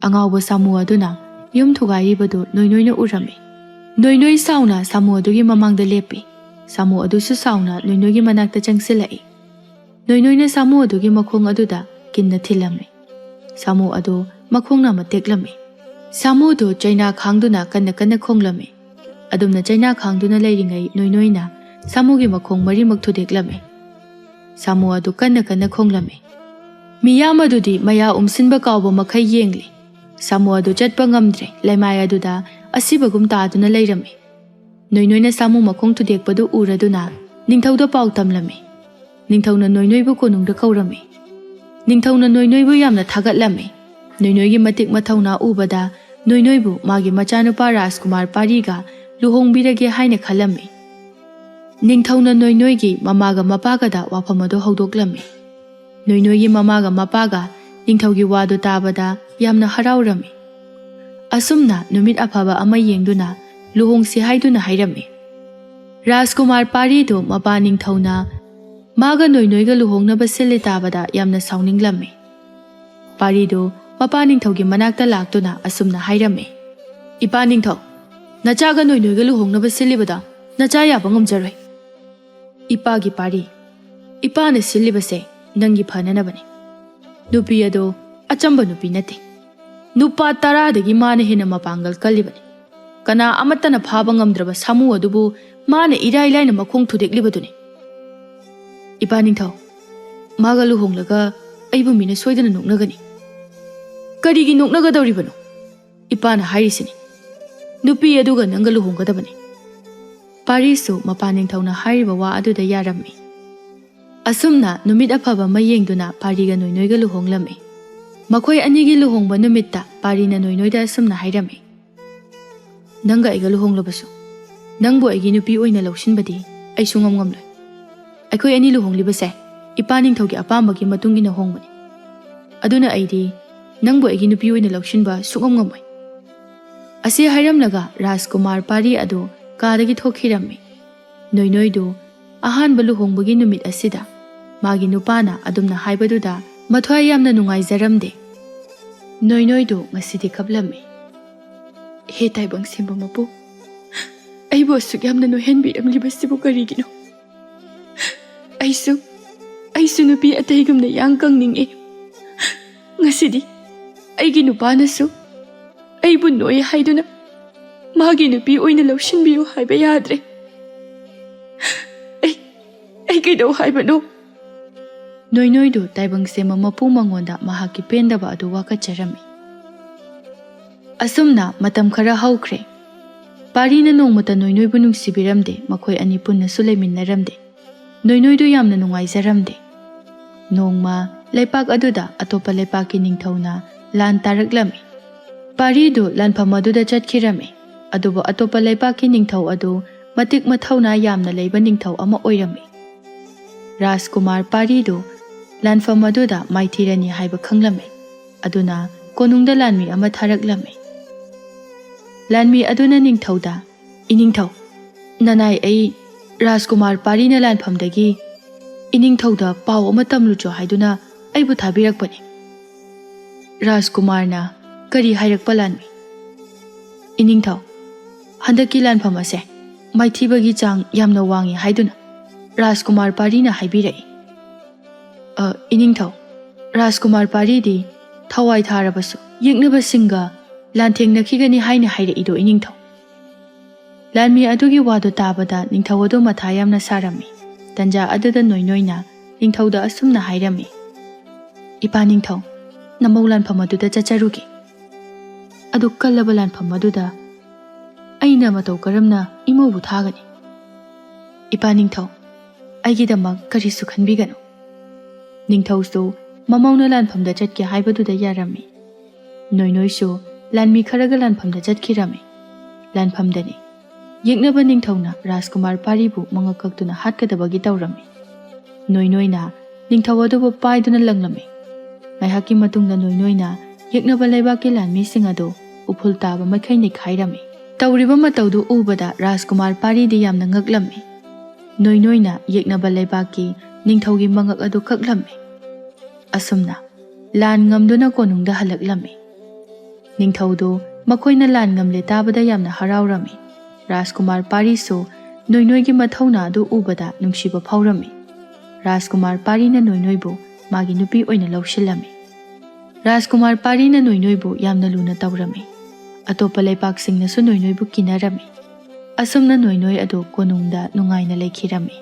ꯑꯉꯥꯎꯕ ꯁꯥꯃꯨ ꯑꯗꯨꯅ ꯌꯨꯝ ꯊꯨꯒꯥꯏꯔꯤꯕꯗꯨ ꯅꯣꯏꯅꯣꯏꯅ ꯎꯔꯝꯃꯤ꯫ ꯅꯣꯏꯅꯣꯏ ꯁꯥꯎꯅ ꯁꯥꯃꯨ ꯑꯗꯨꯒꯤ ꯃꯃꯥꯡꯗ ꯂꯦꯞꯄꯤ꯫ ꯁꯥꯃꯨ ꯑꯗꯨꯁꯨ ꯁꯥꯎꯅ ꯅꯣꯏꯅꯣꯏꯒꯤ ꯃꯅꯥꯛꯇ ꯆꯪꯁꯤꯜꯂꯛꯏ꯫ ꯅꯣꯏꯅꯣꯏꯅ ꯁꯥꯃꯨ ꯑꯗꯨꯒꯤ ꯃꯈꯣꯡ ꯑꯗꯨꯗ ꯀꯤꯟꯅ ꯊꯤꯜꯂꯝꯃꯤ꯫ ꯁꯥꯃꯨ ꯑꯗꯨ ꯃꯈꯣꯡ ꯅꯥꯝꯃ ꯇꯦꯛꯂꯝꯃꯤ꯫ ꯁꯥꯃꯨꯗꯨ ꯆꯩꯅꯥ ꯈꯥꯡꯗꯨꯅ ꯀꯟꯅ ꯀꯟꯅ ꯈꯣꯡꯂꯝꯃꯤ꯫ ꯑꯗꯨꯝꯅ ꯆꯩꯅꯥ ꯈꯥꯡꯗꯨꯅ ꯂꯩꯔꯤꯉꯩ ꯅꯣꯏꯅꯣꯏꯅ ꯁꯥꯃꯨꯒꯤ ꯃꯈꯣꯡ ꯃꯔꯤꯃꯛ ꯊꯨꯗꯦꯛꯂꯝꯃꯤ꯫ ꯁꯥꯃꯨ ꯑꯗꯨ ꯀꯟꯅ ꯀꯟꯅ ꯈꯣꯡꯂꯝꯃꯤ꯫ ꯃꯤꯌꯥꯝ ꯑꯗꯨꯗꯤ ꯃꯌꯥ ꯎꯝꯁꯤꯟꯕ ꯀꯥꯎꯕ ꯃꯈꯩ ꯌꯦꯡꯂꯤ꯫ ꯁꯥꯃꯨ ꯑꯗꯨ ꯆꯠꯄ ꯉꯝꯗ꯭ꯔꯦ, ꯂꯩꯃꯥꯏ ꯑꯗꯨꯗ ꯑꯁꯤꯕꯒꯨꯝ ꯇꯥꯗꯨꯅ ꯂꯩꯔꯝꯃꯤ꯫ ꯅꯣꯏꯅꯣꯏꯅ ꯁꯥꯃꯨ ꯃꯈꯣꯡ ꯊꯨꯗꯦꯛꯄꯗꯨ ꯎꯔꯗꯨꯅ ꯅꯤꯡꯊꯧꯗ ꯄꯥꯎ ꯇꯝꯂꯝꯃꯤ꯫ ꯅꯤꯡꯊꯧꯅ ꯅꯣꯏꯅꯣꯏꯕꯨ ꯀꯣꯅꯨꯡꯗ ꯀꯧꯔꯝꯃꯤ꯫ ꯅꯤꯡꯊꯧꯅ ꯅꯣꯏꯅꯣꯏꯕꯨ ꯌꯥꯝꯅ ꯊꯥꯒꯠꯂꯝꯃꯤ꯫ ꯅꯣꯏꯅꯣꯏꯒꯤ ꯃꯇꯤꯛ ꯃꯊꯧꯅꯥ ꯎꯕꯗ ꯅꯣꯏꯅꯣꯏꯕꯨ ꯃꯥꯒꯤ ꯃꯆꯥꯅꯨꯄꯥ ꯔꯥꯖꯀꯨꯃꯥꯔ ꯄꯥꯔꯤꯒ ꯂꯨꯍꯣꯡꯕꯤꯔꯒꯦ ꯍꯥꯏꯅ ꯈꯜꯂꯝꯃꯤ꯫ ꯅꯤꯡꯊꯧꯅ ꯅꯣꯏꯅꯣꯏꯒꯤ ꯃꯃꯥꯒ ꯃꯄꯥꯒꯗ ꯋꯥꯐꯝ ꯑꯗꯨ ꯍꯧꯗꯣꯛꯂꯝꯃꯤ꯫ ꯅꯣꯏꯅꯣꯏꯒꯤ ꯃꯃꯥꯒ ꯃꯄꯥꯒ ꯅꯤꯡꯊꯧꯒꯤ ꯋꯥꯗꯨ ꯇꯥꯕꯗ ꯌꯥꯝꯅ ꯍꯔꯥꯎꯔꯝꯃꯤ꯫ ꯑꯁꯨꯝꯅ ꯅꯨꯃꯤꯠ ꯑꯐꯕ ꯑꯃ ꯌꯦꯡꯗꯨꯅ ꯂꯨꯍꯣꯡꯁꯤ ꯍꯥꯏꯗꯨꯅ ꯍꯥꯏꯔꯝꯃꯤ꯫ ꯔꯥꯖꯀꯨꯃꯥꯔ ꯄꯥꯔꯤꯗꯨ ꯃꯄꯥ ꯅꯤꯡꯊꯧꯅ ꯃꯥꯒ ꯅꯣꯏꯅꯣꯏꯒ ꯂꯨꯍꯣꯡꯅꯕ ꯁꯤꯜꯂꯤ ꯇꯥꯕꯗ ꯌꯥꯝꯅ ꯁꯥꯎꯅꯤꯡꯂꯝꯃꯤ꯫ ꯄꯥꯔꯤꯗꯨ ꯃꯄꯥ ꯅꯤꯡꯊꯧꯒꯤ ꯃꯅꯥꯛꯇ ꯂꯥꯛꯇꯨꯅ ꯑꯁꯨꯝꯅ ꯍꯥꯏꯔꯝꯃꯤ, "ꯏꯄꯥ ꯅꯤꯡꯊꯧ, ꯅꯆꯥꯒ ꯅꯣꯏꯅꯣꯏꯒ ꯂꯨꯍꯣꯡꯅꯕ ꯁꯤꯜꯂꯤꯕꯗ ꯅꯆꯥ ꯌꯥꯕ ꯉꯝꯖꯔꯣꯏ꯫ ꯏꯄꯥꯒꯤ ꯄꯥꯔꯤ, ꯏꯄꯥꯅ ꯁꯤꯜꯂꯤꯕꯁꯦ ꯅꯪꯒꯤ ꯐꯅꯅꯕꯅꯤ꯫ ꯅꯨꯄꯤ ꯑꯗꯣ ꯑꯆꯝꯕ ꯅꯨꯄꯤ ꯅꯠꯇꯦ꯫ ꯅꯨꯄꯥ ꯇꯔꯥꯗꯒꯤ ꯃꯥꯅ ꯍꯦꯟꯅ ꯃꯄꯥꯡꯒꯜ ꯀꯜꯂꯤꯕꯅꯤ꯫ ꯀꯅꯥ ꯑꯃꯠꯇꯅ ꯐꯥꯕ ꯉꯝꯗ꯭ꯔꯕ ꯁꯥꯃꯨ ꯑꯗꯨꯕꯨ ꯃꯥꯅ ꯏꯔꯥꯏ ꯂꯥꯏꯅ ꯃꯈꯣꯡ ꯊꯨꯗꯦꯛꯂꯤꯕꯗꯨꯅꯤ꯫ ꯏꯄꯥ ꯅꯤꯡꯊꯧ, ꯃꯥꯒ ꯂꯨꯍꯣꯡꯂꯒ ꯑꯩꯕꯨ ꯃꯤꯅ ꯁꯣꯏꯗꯅ ꯅꯣꯛꯅꯒꯅꯤ꯫" "ꯀꯔꯤꯒꯤ ꯅꯣꯛꯅꯒꯗꯧꯔꯤꯕꯅꯣ? ꯏꯄꯥꯅ ꯍꯥꯏꯔꯤꯁꯤꯅꯤ, ꯅꯨꯄꯤ ꯑꯗꯨꯒ ꯅꯪꯒ ꯂꯨꯍꯣꯡꯒꯗꯕꯅꯤ꯫" ꯄꯥꯔꯤꯁꯨ ꯃꯄꯥ ꯅꯤꯡꯊꯧꯅ ꯍꯥꯏꯔꯤꯕ ꯋꯥ ꯑꯗꯨꯗ ꯌꯥꯔꯝꯃꯤ꯫ ꯑꯁꯨꯝꯅ ꯅꯨꯃꯤꯠ ꯑꯐꯕ ꯑꯃ ꯌꯦꯡꯗꯨꯅ ꯄꯥꯔꯤꯒ ꯅꯣꯏꯅꯣꯏꯒ ꯂꯨꯍꯣꯡꯂꯝꯃꯤ꯫ ꯃꯈꯣꯏ ꯑꯅꯤꯒꯤ ꯂꯨꯍꯣꯡꯕ ꯅꯨꯃꯤꯠꯇ ꯄꯥꯔꯤꯅ ꯅꯣꯏꯅꯣꯏꯗ ꯑꯁꯨꯝꯅ ꯍꯥꯏꯔꯝꯃꯤ, "ꯅꯪꯒ ꯑꯩꯒ ꯂꯨꯍꯣꯡꯂꯕꯁꯨ "ꯅꯪꯕꯨ ꯑꯩꯒꯤ ꯅꯨꯄꯤ ꯑꯣꯏꯅ ꯂꯧꯁꯤꯟꯕꯗꯤ ꯑꯩ ꯁꯨꯡꯉꯝ ꯉꯝꯂꯣꯏ꯫ ꯑꯩꯈꯣꯏ ꯑꯅꯤ ꯂꯨꯍꯣꯡꯂꯤꯕꯁꯦ ꯏꯄꯥ ꯅꯤꯡꯊꯧꯒꯤ ꯑꯄꯥꯝꯕꯒꯤ ꯃꯇꯨꯡ ꯏꯟꯅ ꯍꯣꯡꯕꯅꯤ꯫ ꯑꯗꯨꯅ ꯑꯩꯗꯤ ꯅꯪꯕꯨ ꯑꯩꯒꯤ ꯅꯨꯄꯤ ꯑꯣꯏꯅ ꯂꯧꯁꯤꯟꯕ ꯁꯨꯡꯉꯝ ꯉꯝꯃꯣꯏ"꯫ ꯑꯁꯤ ꯍꯥꯏꯔꯝꯂꯒ ꯔꯥꯖꯀꯨꯃꯥꯔ ꯄꯥꯔꯤ ꯑꯗꯨ ꯀꯥꯗꯒꯤ ꯊꯣꯛꯈꯤꯔꯝꯃꯤ꯫ ꯅꯣꯏꯅꯣꯏꯗꯨ ꯑꯍꯥꯟꯕ ꯂꯨꯍꯣꯡꯕꯒꯤ ꯅꯨꯃꯤꯠ ꯑꯁꯤꯗ ꯃꯥꯒꯤ ꯅꯨꯄꯥꯅ ꯑꯗꯨꯝꯅ ꯍꯥꯏꯕꯗꯨꯗ ꯃꯊ꯭ꯋꯥꯏ ꯌꯥꯝꯅ ꯅꯨꯡꯉꯥꯏꯖꯔꯝꯗꯦ꯫ ꯅꯣꯏꯅꯣꯏꯗꯨ ꯉꯁꯤꯗꯤ ꯀꯞꯂꯝꯃꯤ꯫ "ꯍꯦ ꯇꯥꯏꯕꯪ ꯁꯦꯝꯕ ꯃꯄꯨ, ꯑꯩꯕꯨ ꯑꯁꯨꯛ ꯌꯥꯝꯅ ꯅꯣꯏꯍꯟꯕꯤꯔꯝꯂꯤꯕꯁꯤꯕꯨ ꯀꯔꯤꯒꯤꯅꯣ? ꯑꯩꯁꯨ, ꯑꯩꯁꯨ ꯅꯨꯄꯤ ꯑꯇꯩꯒꯨꯝꯅ ꯌꯥꯡ ꯀꯪꯅꯤꯡꯏ꯫ ꯉꯁꯤꯗꯤ ꯑꯩꯒꯤ ꯅꯨꯄꯥꯅꯁꯨ ꯑꯩꯕꯨ ꯅꯣꯏ ꯍꯥꯏꯗꯨꯅ ꯃꯥꯒꯤ ꯅꯨꯄꯤ ꯑꯣꯏꯅ ꯂꯧꯁꯤꯟꯕꯤꯌꯨ ꯍꯥꯏꯕ ꯌꯥꯗ꯭ꯔꯦ꯫ ꯑꯩ, ꯑꯩ ꯀꯩꯗꯧ ꯍꯥꯏꯕꯅꯣ?" ꯅꯣꯏꯅꯣꯏꯗꯨ ꯇꯥꯏꯕꯪ ꯁꯦꯝꯕ ꯃꯄꯨ ꯃꯉꯣꯟꯗ ꯃꯍꯥꯛꯀꯤ ꯄꯦꯟꯗꯕ ꯑꯗꯨ ꯋꯥꯀꯠꯆꯔꯝꯃꯤ꯫ ꯑꯁꯨꯝꯅ ꯃꯇꯝ ꯈꯔ ꯍꯧꯈ꯭ꯔꯦ꯫ ꯄꯥꯔꯤꯅ ꯅꯣꯡꯃꯇ ꯅꯣꯏꯅꯣꯏꯕꯨ ꯅꯨꯡꯁꯤꯕꯤꯔꯝꯗꯦ, ꯃꯈꯣꯏ ꯑꯅꯤ ꯄꯨꯟꯅꯁꯨ ꯂꯩꯃꯤꯟꯅꯔꯝꯗꯦ꯫ ꯅꯣꯏꯅꯣꯏꯗꯨ ꯌꯥꯝꯅ ꯅꯨꯡꯉꯥꯏꯖꯔꯝꯗꯦ꯫ ꯅꯣꯡꯃ ꯂꯩꯄꯥꯛ ꯑꯗꯨꯗ ꯑꯇꯣꯞꯄ ꯂꯩꯄꯥꯛꯀꯤ ꯅꯤꯡꯊꯧꯅ ꯂꯥꯟ ꯇꯥꯔꯛꯂꯝꯃꯤ꯫ ꯄꯥꯔꯤꯗꯨ ꯂꯥꯟꯐꯝ ꯑꯗꯨꯗ ꯆꯠꯈꯤꯔꯝꯃꯤ꯫ ꯑꯗꯨꯕꯨ ꯑꯇꯣꯞꯄ ꯂꯩꯄꯥꯛꯀꯤ ꯅꯤꯡꯊꯧ ꯑꯗꯨ ꯃꯇꯤꯛ ꯃꯊꯧꯅꯥ ꯌꯥꯝꯅ ꯂꯩꯕ ꯅꯤꯡꯊꯧ ꯑꯃ ꯑꯣꯏꯔꯝꯃꯤ꯫ ꯔꯥꯖꯀꯨꯃꯥꯔ ꯄꯥꯔꯤꯗꯨ ꯂꯥꯟꯐꯝ ꯑꯗꯨꯗ ꯃꯥꯏꯊꯤꯔꯅꯤ ꯍꯥꯏꯕ ꯈꯪꯂꯝꯃꯤ꯫ ꯑꯗꯨꯅ ꯀꯣꯅꯨꯡꯗ ꯂꯥꯟꯃꯤ ꯑꯃ ꯊꯥꯔꯛꯂꯝꯃꯤ꯫ ꯂꯥꯟꯃꯤ ꯑꯗꯨꯅ ꯅꯤꯡꯊꯧꯗ, "ꯏꯅꯤꯡꯊꯧ, ꯅꯅꯥꯏ ꯑꯩ ꯔꯥꯖꯀꯨꯃꯥꯔ ꯄꯥꯔꯤꯅ ꯂꯥꯟꯐꯝꯗꯒꯤ ꯏꯅꯤꯡꯊꯧꯗ ꯄꯥꯎ ꯑꯃ ꯇꯝꯂꯨꯆꯣ ꯍꯥꯏꯗꯨꯅ ꯑꯩꯕꯨ ꯊꯥꯕꯤꯔꯛꯄꯅꯤ"꯫ ꯔꯥꯖꯀꯨꯃꯥꯔꯅ, "ꯀꯔꯤ ꯍꯥꯏꯔꯛꯄ ꯂꯥꯟꯃꯤ?" "ꯏꯅꯤꯡꯊꯧ, ꯍꯟꯗꯛꯀꯤ ꯂꯥꯟꯐꯝ ꯑꯁꯦ ꯃꯥꯏꯊꯤꯕꯒꯤ ꯆꯥꯡ ꯌꯥꯝꯅ ꯋꯥꯡꯉꯤ ꯍꯥꯏꯗꯨꯅ ꯔꯥꯖꯀꯨꯃꯥꯔ ꯄꯥꯔꯤꯅ ꯍꯥꯏꯕꯤꯔꯛꯏ"꯫ "ꯑ, ꯏꯅꯤꯡꯊꯧ, ꯔꯥꯖꯀꯨꯃꯥꯔ ꯄꯥꯔꯤꯗꯤ ꯊꯋꯥꯏ ꯊꯥꯔꯕꯁꯨ ꯌꯦꯛꯅꯕꯁꯤꯡꯒ ꯂꯥꯟꯊꯦꯡꯅꯈꯤꯒꯅꯤ ꯍꯥꯏꯅ ꯍꯥꯏꯔꯛꯏꯗꯣ, ꯏꯅꯤꯡꯊꯧ"꯫ ꯂꯥꯟꯃꯤ ꯑꯗꯨꯒꯤ ꯋꯥꯗꯨ ꯇꯥꯕꯗ ꯅꯤꯡꯊꯧ ꯑꯗꯨ ꯃꯊꯥ ꯌꯥꯝꯅ ꯁꯥꯔꯝꯃꯤ꯫ ꯇꯟꯖꯥ ꯑꯗꯨꯗ ꯅꯣꯏꯅꯣꯏꯅ ꯅꯤꯡꯊꯧꯗ ꯑꯁꯨꯝꯅ ꯍꯥꯏꯔꯝꯃꯤ, "ꯏꯄꯥ ꯅꯤꯡꯊꯧ, ꯅꯃꯧ ꯂꯥꯟꯐꯝ ꯑꯗꯨꯗ ꯆꯠꯆꯔꯨꯒꯦ꯫ ꯑꯗꯨ ꯀꯜꯂꯕ ꯂꯥꯟꯐꯝ ꯑꯗꯨꯗ ꯑꯩꯅ ꯃꯇꯧ ꯀꯔꯝꯅ ꯏꯃꯧꯕꯨ ꯊꯥꯒꯅꯤ? ꯏꯄꯥ ꯅꯤꯡꯊꯧ, ꯑꯩꯒꯤꯗꯃꯛ ꯀꯔꯤꯁꯨ ꯈꯟꯕꯤꯒꯅꯨ"꯫ ꯅꯤꯡꯊꯧꯁꯨ ꯃꯃꯧꯅ ꯂꯥꯟꯐꯝꯗ ꯆꯠꯀꯦ ꯍꯥꯏꯕꯗꯨꯗ ꯌꯥꯔꯝꯃꯤ꯫ ꯅꯣꯏꯅꯣꯏꯁꯨ ꯂꯥꯟꯃꯤ ꯈꯔꯒ ꯂꯥꯟꯐꯝꯗ ꯆꯠꯈꯤꯔꯝꯃꯤ꯫ ꯂꯥꯟꯐꯝꯗꯅꯤ ꯌꯦꯛꯅꯕ ꯅꯤꯡꯊꯧꯅ ꯔꯥꯖꯀꯨꯃꯥꯔ ꯄꯥꯔꯤꯕꯨ ꯃꯉꯛ ꯀꯛꯇꯨꯅ ꯍꯥꯠꯀꯗꯕꯒꯤ ꯇꯧꯔꯝꯃꯤ꯫ ꯅꯣꯏꯅꯣꯏꯅ ꯅꯤꯡꯊꯧ ꯑꯗꯨꯕꯨ ꯄꯥꯏꯗꯨꯅ ꯂꯪꯂꯝꯃꯤ꯫ ꯉꯥꯏꯍꯥꯛꯀꯤ ꯃꯇꯨꯡꯗ ꯅꯣꯏꯅꯣꯏꯅ ꯌꯦꯛꯅꯕ ꯂꯩꯕꯥꯛꯀꯤ ꯂꯥꯟꯃꯤꯁꯤꯡ ꯑꯗꯨ ꯎꯐꯨꯜ ꯇꯥꯕ ꯃꯈꯩ ꯅꯩꯈꯥꯏꯔꯝꯃꯤ꯫ ꯇꯧꯔꯤꯕ ꯃꯇꯧꯗꯨ ꯎꯕꯗ ꯔꯥꯖꯀꯨꯃꯥꯔ ꯄꯥꯔꯤꯗꯤ ꯌꯥꯝꯅ ꯉꯛꯂꯝꯃꯤ꯫ ꯅꯣꯏꯅꯣꯏꯅ ꯌꯦꯛꯅꯕ ꯂꯩꯕꯥꯛꯀꯤ ꯅꯤꯡꯊꯧꯒꯤ ꯃꯉꯛ ꯑꯗꯨ ꯀꯛꯂꯝꯃꯤ꯫ ꯑꯁꯨꯝꯅ ꯂꯥꯟ ꯉꯝꯗꯨꯅ ꯀꯣꯅꯨꯡꯗ ꯍꯜꯂꯛꯂꯝꯃꯤ꯫ ꯅꯤꯡꯊꯧꯗꯨ ꯃꯈꯣꯏꯅ ꯂꯥꯟ ꯉꯝꯂꯦ ꯇꯥꯕꯗ ꯌꯥꯝꯅ ꯍꯔꯥꯎꯔꯝꯃꯤ꯫ ꯔꯥꯖꯀꯨꯃꯥꯔ ꯄꯥꯔꯤꯁꯨ ꯅꯣꯏꯅꯣꯏꯒꯤ ꯃꯊꯧꯅꯥ ꯑꯗꯨ ꯎꯕꯗ ꯅꯨꯡꯁꯤꯕ ꯐꯥꯎꯔꯝꯃꯤ꯫ ꯔꯥꯖꯀꯨꯃꯥꯔ ꯄꯥꯔꯤꯅ ꯅꯣꯏꯅꯣꯏꯕꯨ ꯃꯥꯒꯤ ꯅꯨꯄꯤ ꯑꯣꯏꯅ ꯂꯧꯁꯤꯜꯂꯝꯃꯤ꯫ ꯔꯥꯖꯀꯨꯃꯥꯔ ꯄꯥꯔꯤꯅ ꯅꯣꯏꯅꯣꯏꯕꯨ ꯌꯥꯝꯅ ꯂꯨꯅ ꯇꯧꯔꯝꯃꯤ꯫ ꯑꯇꯣꯞꯄ ꯂꯩꯄꯥꯛꯁꯤꯡꯅꯁꯨ ꯅꯣꯏꯅꯣꯏꯕꯨ ꯀꯤꯅꯔꯝꯃꯤ꯫ ꯑꯁꯨꯝꯅ ꯅꯣꯏꯅꯣꯏ ꯑꯗꯨ ꯀꯣꯅꯨꯡꯗ ꯅꯨꯡꯉꯥꯏꯅ ꯂꯩꯈꯤꯔꯝꯃꯤ꯫